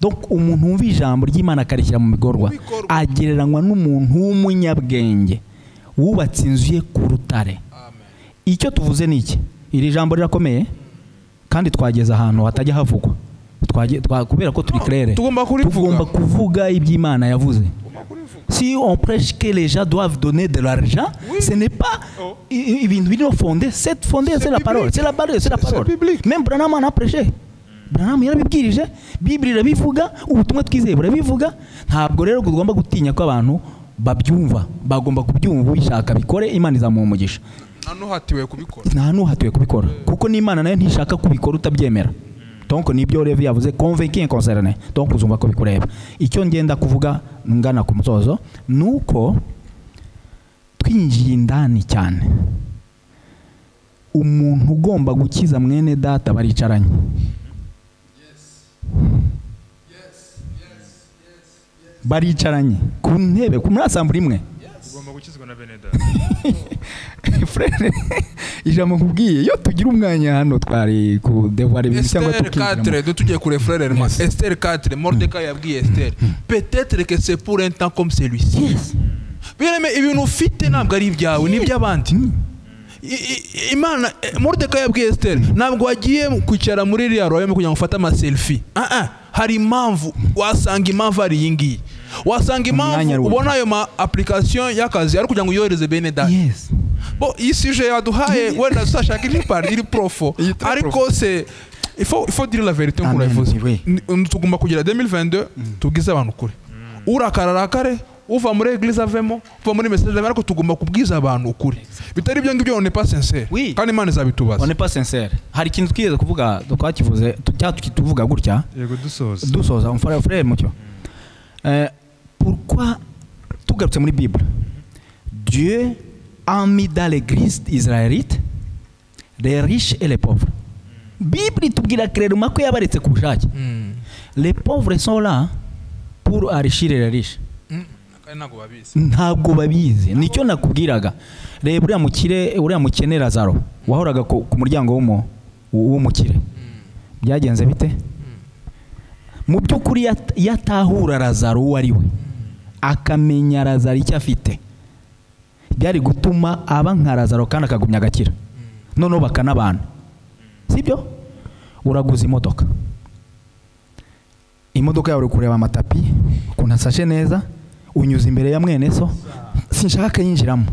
Donc umuntu wumva ijambo ry'Imana akarishyira mu bikorwa
bikorwa.
Agereranywa n'umuntu w'umunyabwenge wubatse inzu ye ku rutare. Icyo tuvuze ni iki? Iri jambo rirakomeye kandi twageze ahantu hatajya havugwa. Kubera ko turi clair,
tugomba kurivuga.
Tugomba kuvuga iby'Imana yavuze. Si on prêche que les gens doivent donner de l'argent, ce n'est pas ibintu biri fondé, c'est fondé, c'est la parole, c'est la parole, c'est la
C'est
parole.
Biblique.
Même Branham en a prêché. Branham yarabibwirije, Bible irabivuga, ubutumwa twizeye burabivuga. Ntabwo rero tugomba gutinya ko abantu babyumva, bagomba kubyumva, ubishaka bikore, Imana izamuha umugisha.
Nta n'uhatiwe kubikora.
Nta n'uhatiwe kubikora, kuko n'Imana nayo ntishaka kubikora utabyemera. Donc nibyo Levi yavuze, convaincu et concerné, donc uzumva ko bikureba. Icyo ngenda kuvuga ngana ku musozo nuko twinjiye indani cyane, umuntu ugomba gukiza mwene data baricaranye. Baricaranye ku ntebe ku muri asambure imwe.
Ugomba gukizwa na bene data.
Frère, ijambo nkubwiye, iyo tugira umwanya hano twari ku devoir ibintu cyangwa
Esther
tukinjiramo.
4, de tugiye kure, frère Herman. Esther 4, Mordecai yabwiye Esther, peut-être que c'est pour un temps comme celui-ci. Bien aimé, ibintu ufite ntabwo ari ibyawe, ni iby'abandi. Imana, Mordecai yabwiye Esther, ntabwo wagiye kwicara muri iriya royaume kugira ngo ufate ama selfie. Ah ah, hari impamvu, wasanga impamvu ari iyi ngiyi, wasanga
Umwanya
impamvu
ari uwo.
ubona ayo ma application y'akazi ari kugira ngo uyohereze bene data. Bon, iyi sujet yaduhaye wenda tuzashaka indi part iri profond,
Iyi très
ariko c'est il faut dire la vérité nk'uko
Amen,
urabivuze.
oui.
Tugomba kugira 2022 tubwize abantu ukuri, urakara arakare, uva muri église avemo, uva muri message avemo, ariko tugomba kubwiza abantu ukuri. Bitari ibyo ngibyo, on n'est pas sincère, kandi Imana izabitubaza.
On n'est pas sincère. Hari ikintu twigeze kuvuga, twakivuze, cyangwa tuvuga gutya.
Yego, dusoza.
Dusoza, umfara frère Mucyo. Pourquoi tugarutse muri Bible, Dieu a mis dans l'église israélite les riches et les pauvres. Bible itubwira clairement ko yabaretse ku bushake. Les pauvres sont là pour enrichir les riches.
Kandi ntabwo babizi.
Ntabwo babizi, nicyo nakubwiraga. Reba uriya mukire, uriya mukene Lazaro wahoraga ku muryango w'umukire, byagenze bite? Mu by'ukuri yatahura Lazaro uwo ari we, akamenya Lazaro icyo afite, byari gutuma aba nka Lazaro kandi akagumya agakira, noneho bakanabana, sibyo? Uraguza imodoka, imodoka yawe uri kureba amatapi ukuntu asashe neza, unyuze imbere ya mwene so, sinshaka yinjiramo.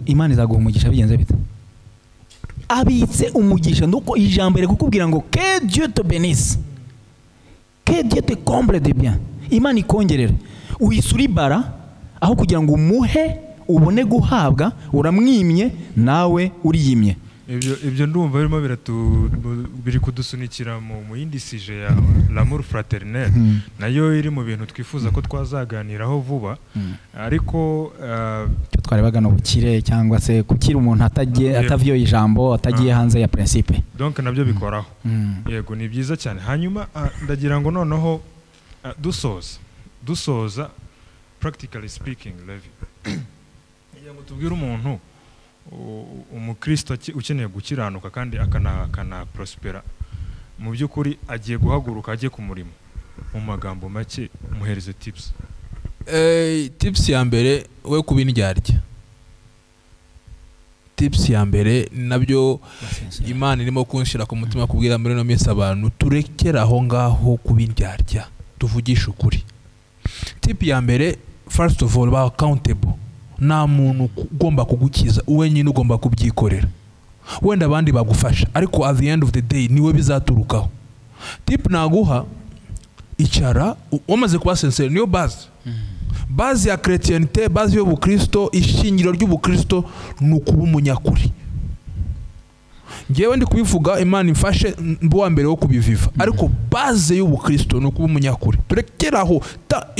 Imana izaguha umugisha bigenze bite? Abitse umugisha nuko ijambo riri kukubwira ngo que Dieu te bénisse, que Dieu te comble de bien, Imana ikongerere. Uyisura ibara aho kugira ngo umuhe ubone guhabwa, uramwimye nawe uriyimye.
Ibyo ndumva birimo biri kudusunikira mu yindi sujet ya l'amour fraternel, nayo iri mu bintu twifuza ko twazaganiraho vuba, ariko
Icyo twarebaga ni ubukire cyangwa se kukira umuntu atagiye atavyoye ijambo, atagiye hanze ya principe.
Donc nabyo bikoraho. Yego, ni byiza cyane. Hanyuma ndagira ngo noneho dusoza, practically speaking, Levi, kugira ngo tubwire umuntu umukristo ukeneye gukiranuka kandi akana prospera mu by'ukuri, agiye guhaguruka ajye ku murimo, mu magambo make muhereze tips.
Tips ya mbere, we kuba indyarya. Tips ya mbere ni nabyo Imana irimo kunshira ku mutima kubwira muri ino minsi abantu, turekere aho ngaho kuba indyarya, tuvugishe ukuri. Tip ya mbere, first of all, ba accountable. Nta muntu ugomba kugukiza, wenyine ugomba kubyikorera. Wenda abandi bagufasha, ariko at the end of the day niwe bizaturukaho. Tip naguha, icara wamaze kuba sincere, niyo base. Base ya chrétienté, base y'ubukristo, ishingiro ry'ubukristo ni ukuba umunyakuri. Ngewe ndi kubivuga, Imana imfashe mbe uwa mbere wo kubiviva, ariko base y'ubukristo ni ukuba umunyakuri. Turekeraho,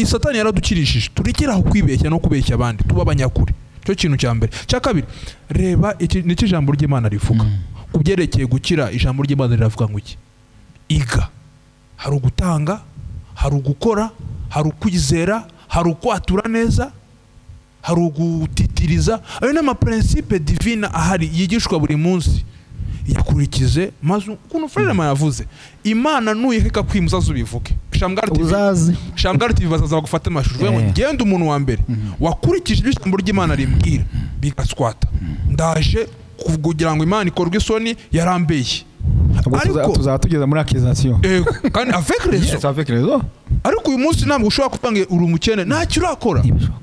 Satani yaradukirishije, turekeraho kwibeshya no kubeshya abandi, tuba abanyakuri. Cyo kintu cya mbere. Cya kabiri, reba iki nicyo ijambo ry'Imana rivuga ku byerekeye gukira. Ijambo ry'Imana riravuga ngo iki? Iga. Hari ugutanga, hari ugukora, hari ukwizera, hari ukwatura neza, hari ugutitiriza. Ayo ni amaprincipe divine ahari yigishwa buri munsi, yakurikize. Maze ukuntu Frère yavuze, Imana nuyiheka kwimuza ubivuge. Shamgar TV,
uzaze
Shamgar TV bazaza bagufate amashusho uvuge ngo ngende umuntu wa mbere wakurikije ibyo ijambo ry'Imana rimbwira bigaswata, ndaje kugira ngo Imana ikorwe isoni yarambeshye.
Ubwo
Ariko-
tuzaba tugeze muri accusation.
Ego, kandi avec raison.
Yes, avec raison.
Ariko uyu munsi ntabwo ushobora kuvuga ngo uri umukene ntacyo urakora.
Ntibishoboka.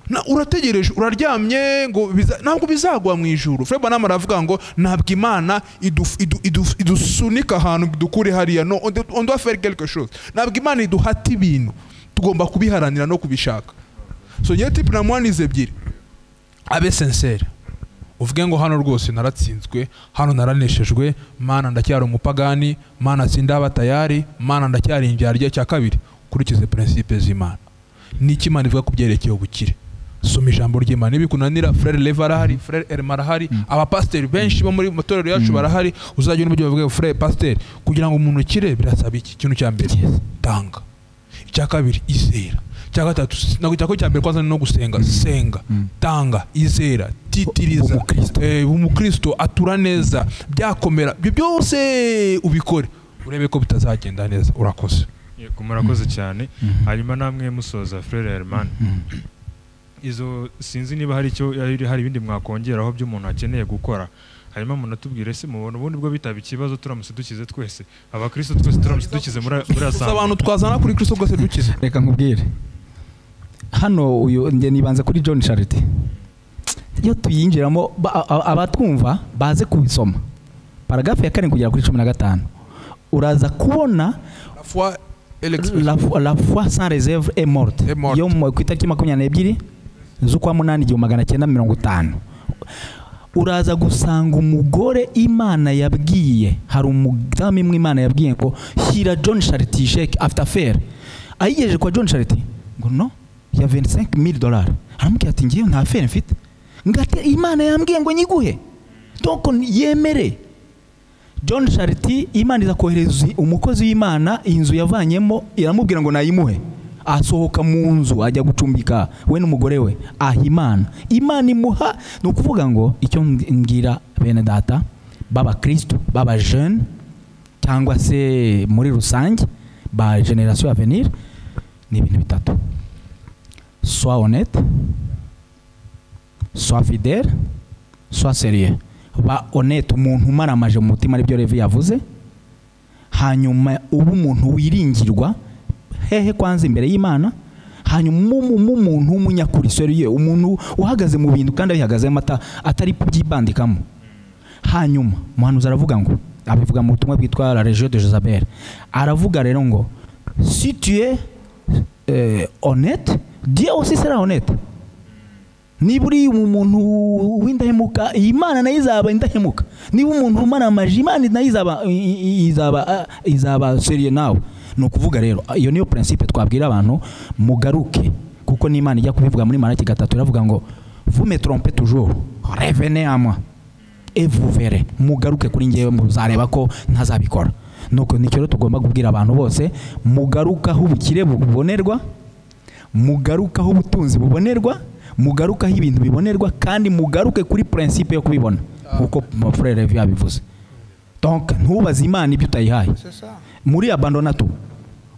Na urategereje, uraryamye ngo ntabwo bizagwa mu ijuru. Frère Branham aravuga ngo ntabwo Imana idusunika ahantu dukure hariya. No, on doit faire quelque chose. Ntabwo Imana iduhata ibintu, tugomba kubiharanira no kubishaka. So ngewe tip namuha ebyiri: abe sincere, uvuge ngo hano rwose naratsinzwe, hano naraneshejwe, Mana ndacyari umupagani, Mana sindaba tayari, Mana ndacyari indyarya. Cya kabiri, ukurikize principe z'Imana. Niki Imana ivuga ku byerekeye ubukire? Soma ijambo ry'Imana. Nibikunanira, Frère Leva arahari, Frère Elma arahari, abapasiteri benshi bo muri matorero yacu barahari. Uzajya n'uburyo bavuga, Frère pasiteri, kugira ngo umuntu ukire birasaba iki? Ikintu cya mbere, tanga. Icya kabiri, izera. Icya gatatu, ntabwo icya cya mbere kwanza ni no gusenga. Senga, tanga, izera, titiriza.
Umukristo.
Umukristo atura neza, byakomera, ibyo byose ubikore urebe ko bitazagenda neza. Urakoze.
Yego, murakoze cyane. Hanyuma namwe musoza, Frère Herman, izo sinzi niba hari icyo hari ibindi mwakongeraho by'umuntu akeneye gukora, hanyuma munatubwire se mubona ubundi bwo bitaba ikibazo turamutse dukize twese, abakristo twese turamutse dukize muri
Gusa
assemblée?
Abantu twazana kuri Kristo rwose dukize.
Reka nkubwire, hano uyu njye nibanze kuri John Charity. Iyo tuyinjiramo, abatwumva baze kubisoma, paragraphe ya 7 kugera kuri 15, uraza kubona
La foi et l'expression.
La foi sans réserve est morte.
Est morte.
Yo ku itariki 22 z'ukwa munani 1950, uraza gusanga umugore Imana yabwiye, hari umudamu imwe Imana yabwiye ngo shyira John Charity chèque afite affaire. Ayigejeje kwa John Charity ngo no ya 25000 dollars, aramubwira ati: "Ngiye nta affaire mfite." Ngati: "Imana yambwiye ngo nyiguhe." Donc yemere John Charity. Imana iza kohereza umukozi w'Imana, inzu yavanyemo iramubwira ngo nayimuhe. Asohoka mu nzu ajya gucumbika we n'umugore we, aha Imana, Imana imuha. Ni ukuvuga ngo icyo mbwira bene data b'abakristo, b'aba jeune, cyangwa se muri rusange ba génération à venir, ni ibintu bitatu: sois honnête, sois fidèle, sois sérieux. Ba honnête, umuntu umaramaje mu mutima, aribyo Levi yavuze. Hanyuma uba umuntu wiringirwa hehe? Kwanza imbere y'Imana. Hanyuma umuntu w'umunyakuri, sérieux, umuntu uhagaze mu bintu kandi abihagazemo atari kubyibandikamo. Hanyuma umuhanuzi aravuga ngo, abivuga mu butumwa bwitwa La Légion de Jezabel, aravuga rero ngo si tu es honnête, Dieu aussi sera honnête. Niba uri umuntu w'indahemuka, Imana nayo izaba indahemuka. Niba umuntu umaramaje, Imana nayo izaba sérieux nawe. Ni ukuvuga rero iyo niyo principe twabwira abantu: mugaruke, kuko n'Imana ijya kubivuga muri Malaki 3, iravuga ngo: "Vous me trompez toujours, revenez à moi et vous verrez." Mugaruke kuri njyewe, muzareba ko ntazabikora. Nuko nicyo rero tugomba kubwira abantu bose: mugaruke aho ubukire bubonerwa, mugaruke aho ubutunzi bubonerwa, mugaruke aho ibintu bibonerwa, kandi mugaruke kuri principe yo kubibona nkuko mon frère Levi yabivuze. Donc ntubaze Imana ibyo utayihaye muri abandonatu.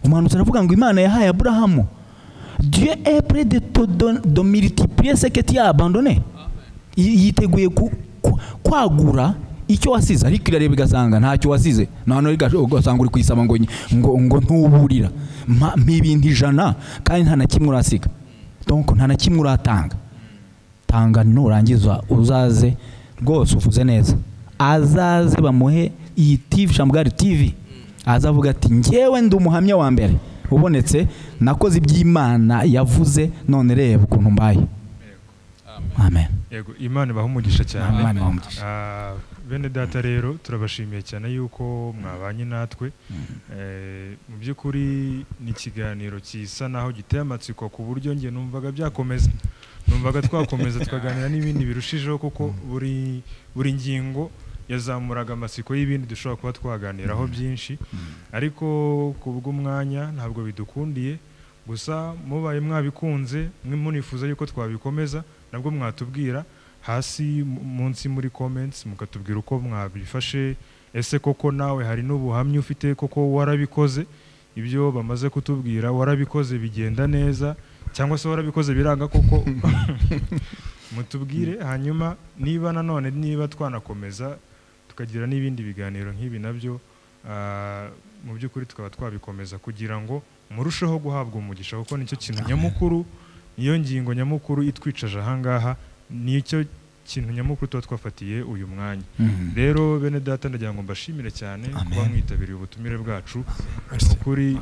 Umuhanuzi aravuga ngo Imana yahaye Aburahamu. Dieu est prêt de te de multiplier ce que tu as abandonné. Yiteguye kwagura icyo wasize, ariko irareba igasanga ntacyo wasize. None ugasanga uri kuyisaba ngo ntuburira mpa ibintu 100 kandi nta na kimwe urasiga. Donc nta na kimwe uratanga. Tanga, nurangiza uzaze rwose uvuze neza. Azaze bamuhe iyi TV, Shamugari TV, azavuga ati njyewe ndi umuhamya wa mbere ubonetse, nakoze iby'Imana yavuze, none reba ukuntu mbaye. Amen.
Yego, Imana ibahe umugisha cyane.
Imana ibahe umugisha.
Bene data rero turabashimiye cyane yuko mwabanye natwe. Mu by'ukuri ni ikiganiro kisa naho giteye amatsiko ku buryo nge numvaga byakomeza, numvaga twakomeza tukaganira n'ibindi birushijeho, kuko buri ngingo yazamuraga amatsiko y'ibindi dushobora kuba twaganiraho byinshi, ariko ku bw'umwanya ntabwo bidukundiye. Gusa mubaye mwabikunze, mwe munifuza yuko twabikomeza, nabwo mwatubwira hasi munsi muri comments, mukatubwira uko mwabifashe. Ese koko nawe hari n'ubuhamya ufite, koko warabikoze ibyo bamaze kutubwira, warabikoze bigenda neza, cyangwa se warabikoze biranga koko? Mutubwire. Hanyuma niba nanone niba twanakomeza tukagira n'ibindi biganiro nk'ibi nabyo, mu by'ukuri tukaba twabikomeza kugira ngo murusheho guhabwa umugisha, kuko nicyo kintu nyamukuru, niyo ngingo nyamukuru itwicaje ahangaha, nicyo kintu nyamukuru tuba twafatiye uyu mwanya. Rero bene data ndagira ngo mbashimire cyane kuba mwitabiriye ubutumire bwacu. Ukuri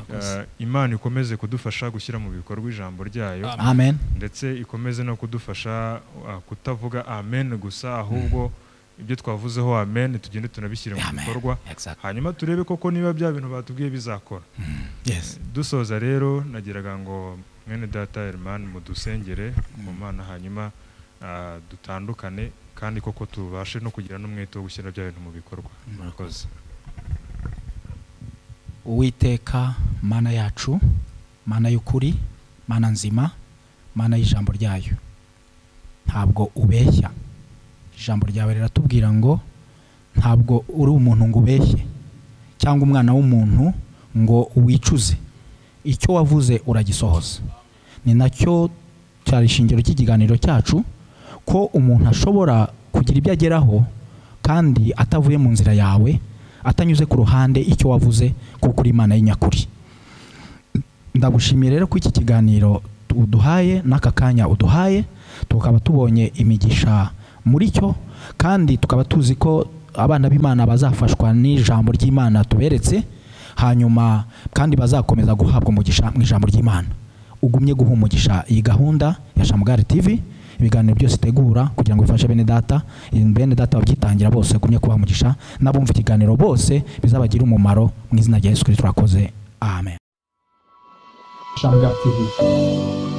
Imana ikomeze kudufasha gushyira mu bikorwa ijambo ryayo.
Amen.
Ndetse ikomeze no kudufasha kutavuga amen gusa, ahubwo ibyo twavuzeho amen tugende tunabishyira mu bikorwa. Hanyuma turebe koko niba bya bintu batubwiye bizakora. Dusoza rero nagiraga ngo mwene data Herman mudusengere mu Mana, hanyuma dutandukane kandi koko tubashe no kugira n'umwete wo gushyira bya bintu mu bikorwa. Murakoze.
Uwiteka Mana yacu, Mana y'ukuri, Mana nzima, Mana y'ijambo ryayo, ntabwo ubeshya. Ijambo ryawe riratubwira ngo ntabwo uri umuntu ngo ubeshye, cyangwa umwana w'umuntu ngo wicuze. Icyo wavuze uragisohoza. Ni nacyo cyari ishingiro cy'ikiganiro cyacu, ko umuntu ashobora kugira ibyo ageraho kandi atavuye mu nzira yawe, atanyuze ku ruhande icyo wavuze, kuko uri Imana y'inyakuri. Ndagushimiye rero ko iki kiganiro uduhaye n'aka kanya uduhaye, tukaba tubonye imigisha muri cyo, kandi tukaba tuzi ko abana b'Imana bazafashwa n'ijambo ry'Imana tuberetse, hanyuma kandi bazakomeza guhabwa umugisha mu ijambo ry'Imana. Ugumye guha umugisha iyi gahunda ya Shamugari TV, ibiganiro byose itegura kugira ngo bifashe bene data, bene data babyitangira bose, gumye kubaha umugisha, n'abumva ikiganiro bose bizabagira umumaro mu izina rya Yesu Kristo turakoze. Amen.
Shamugari TV.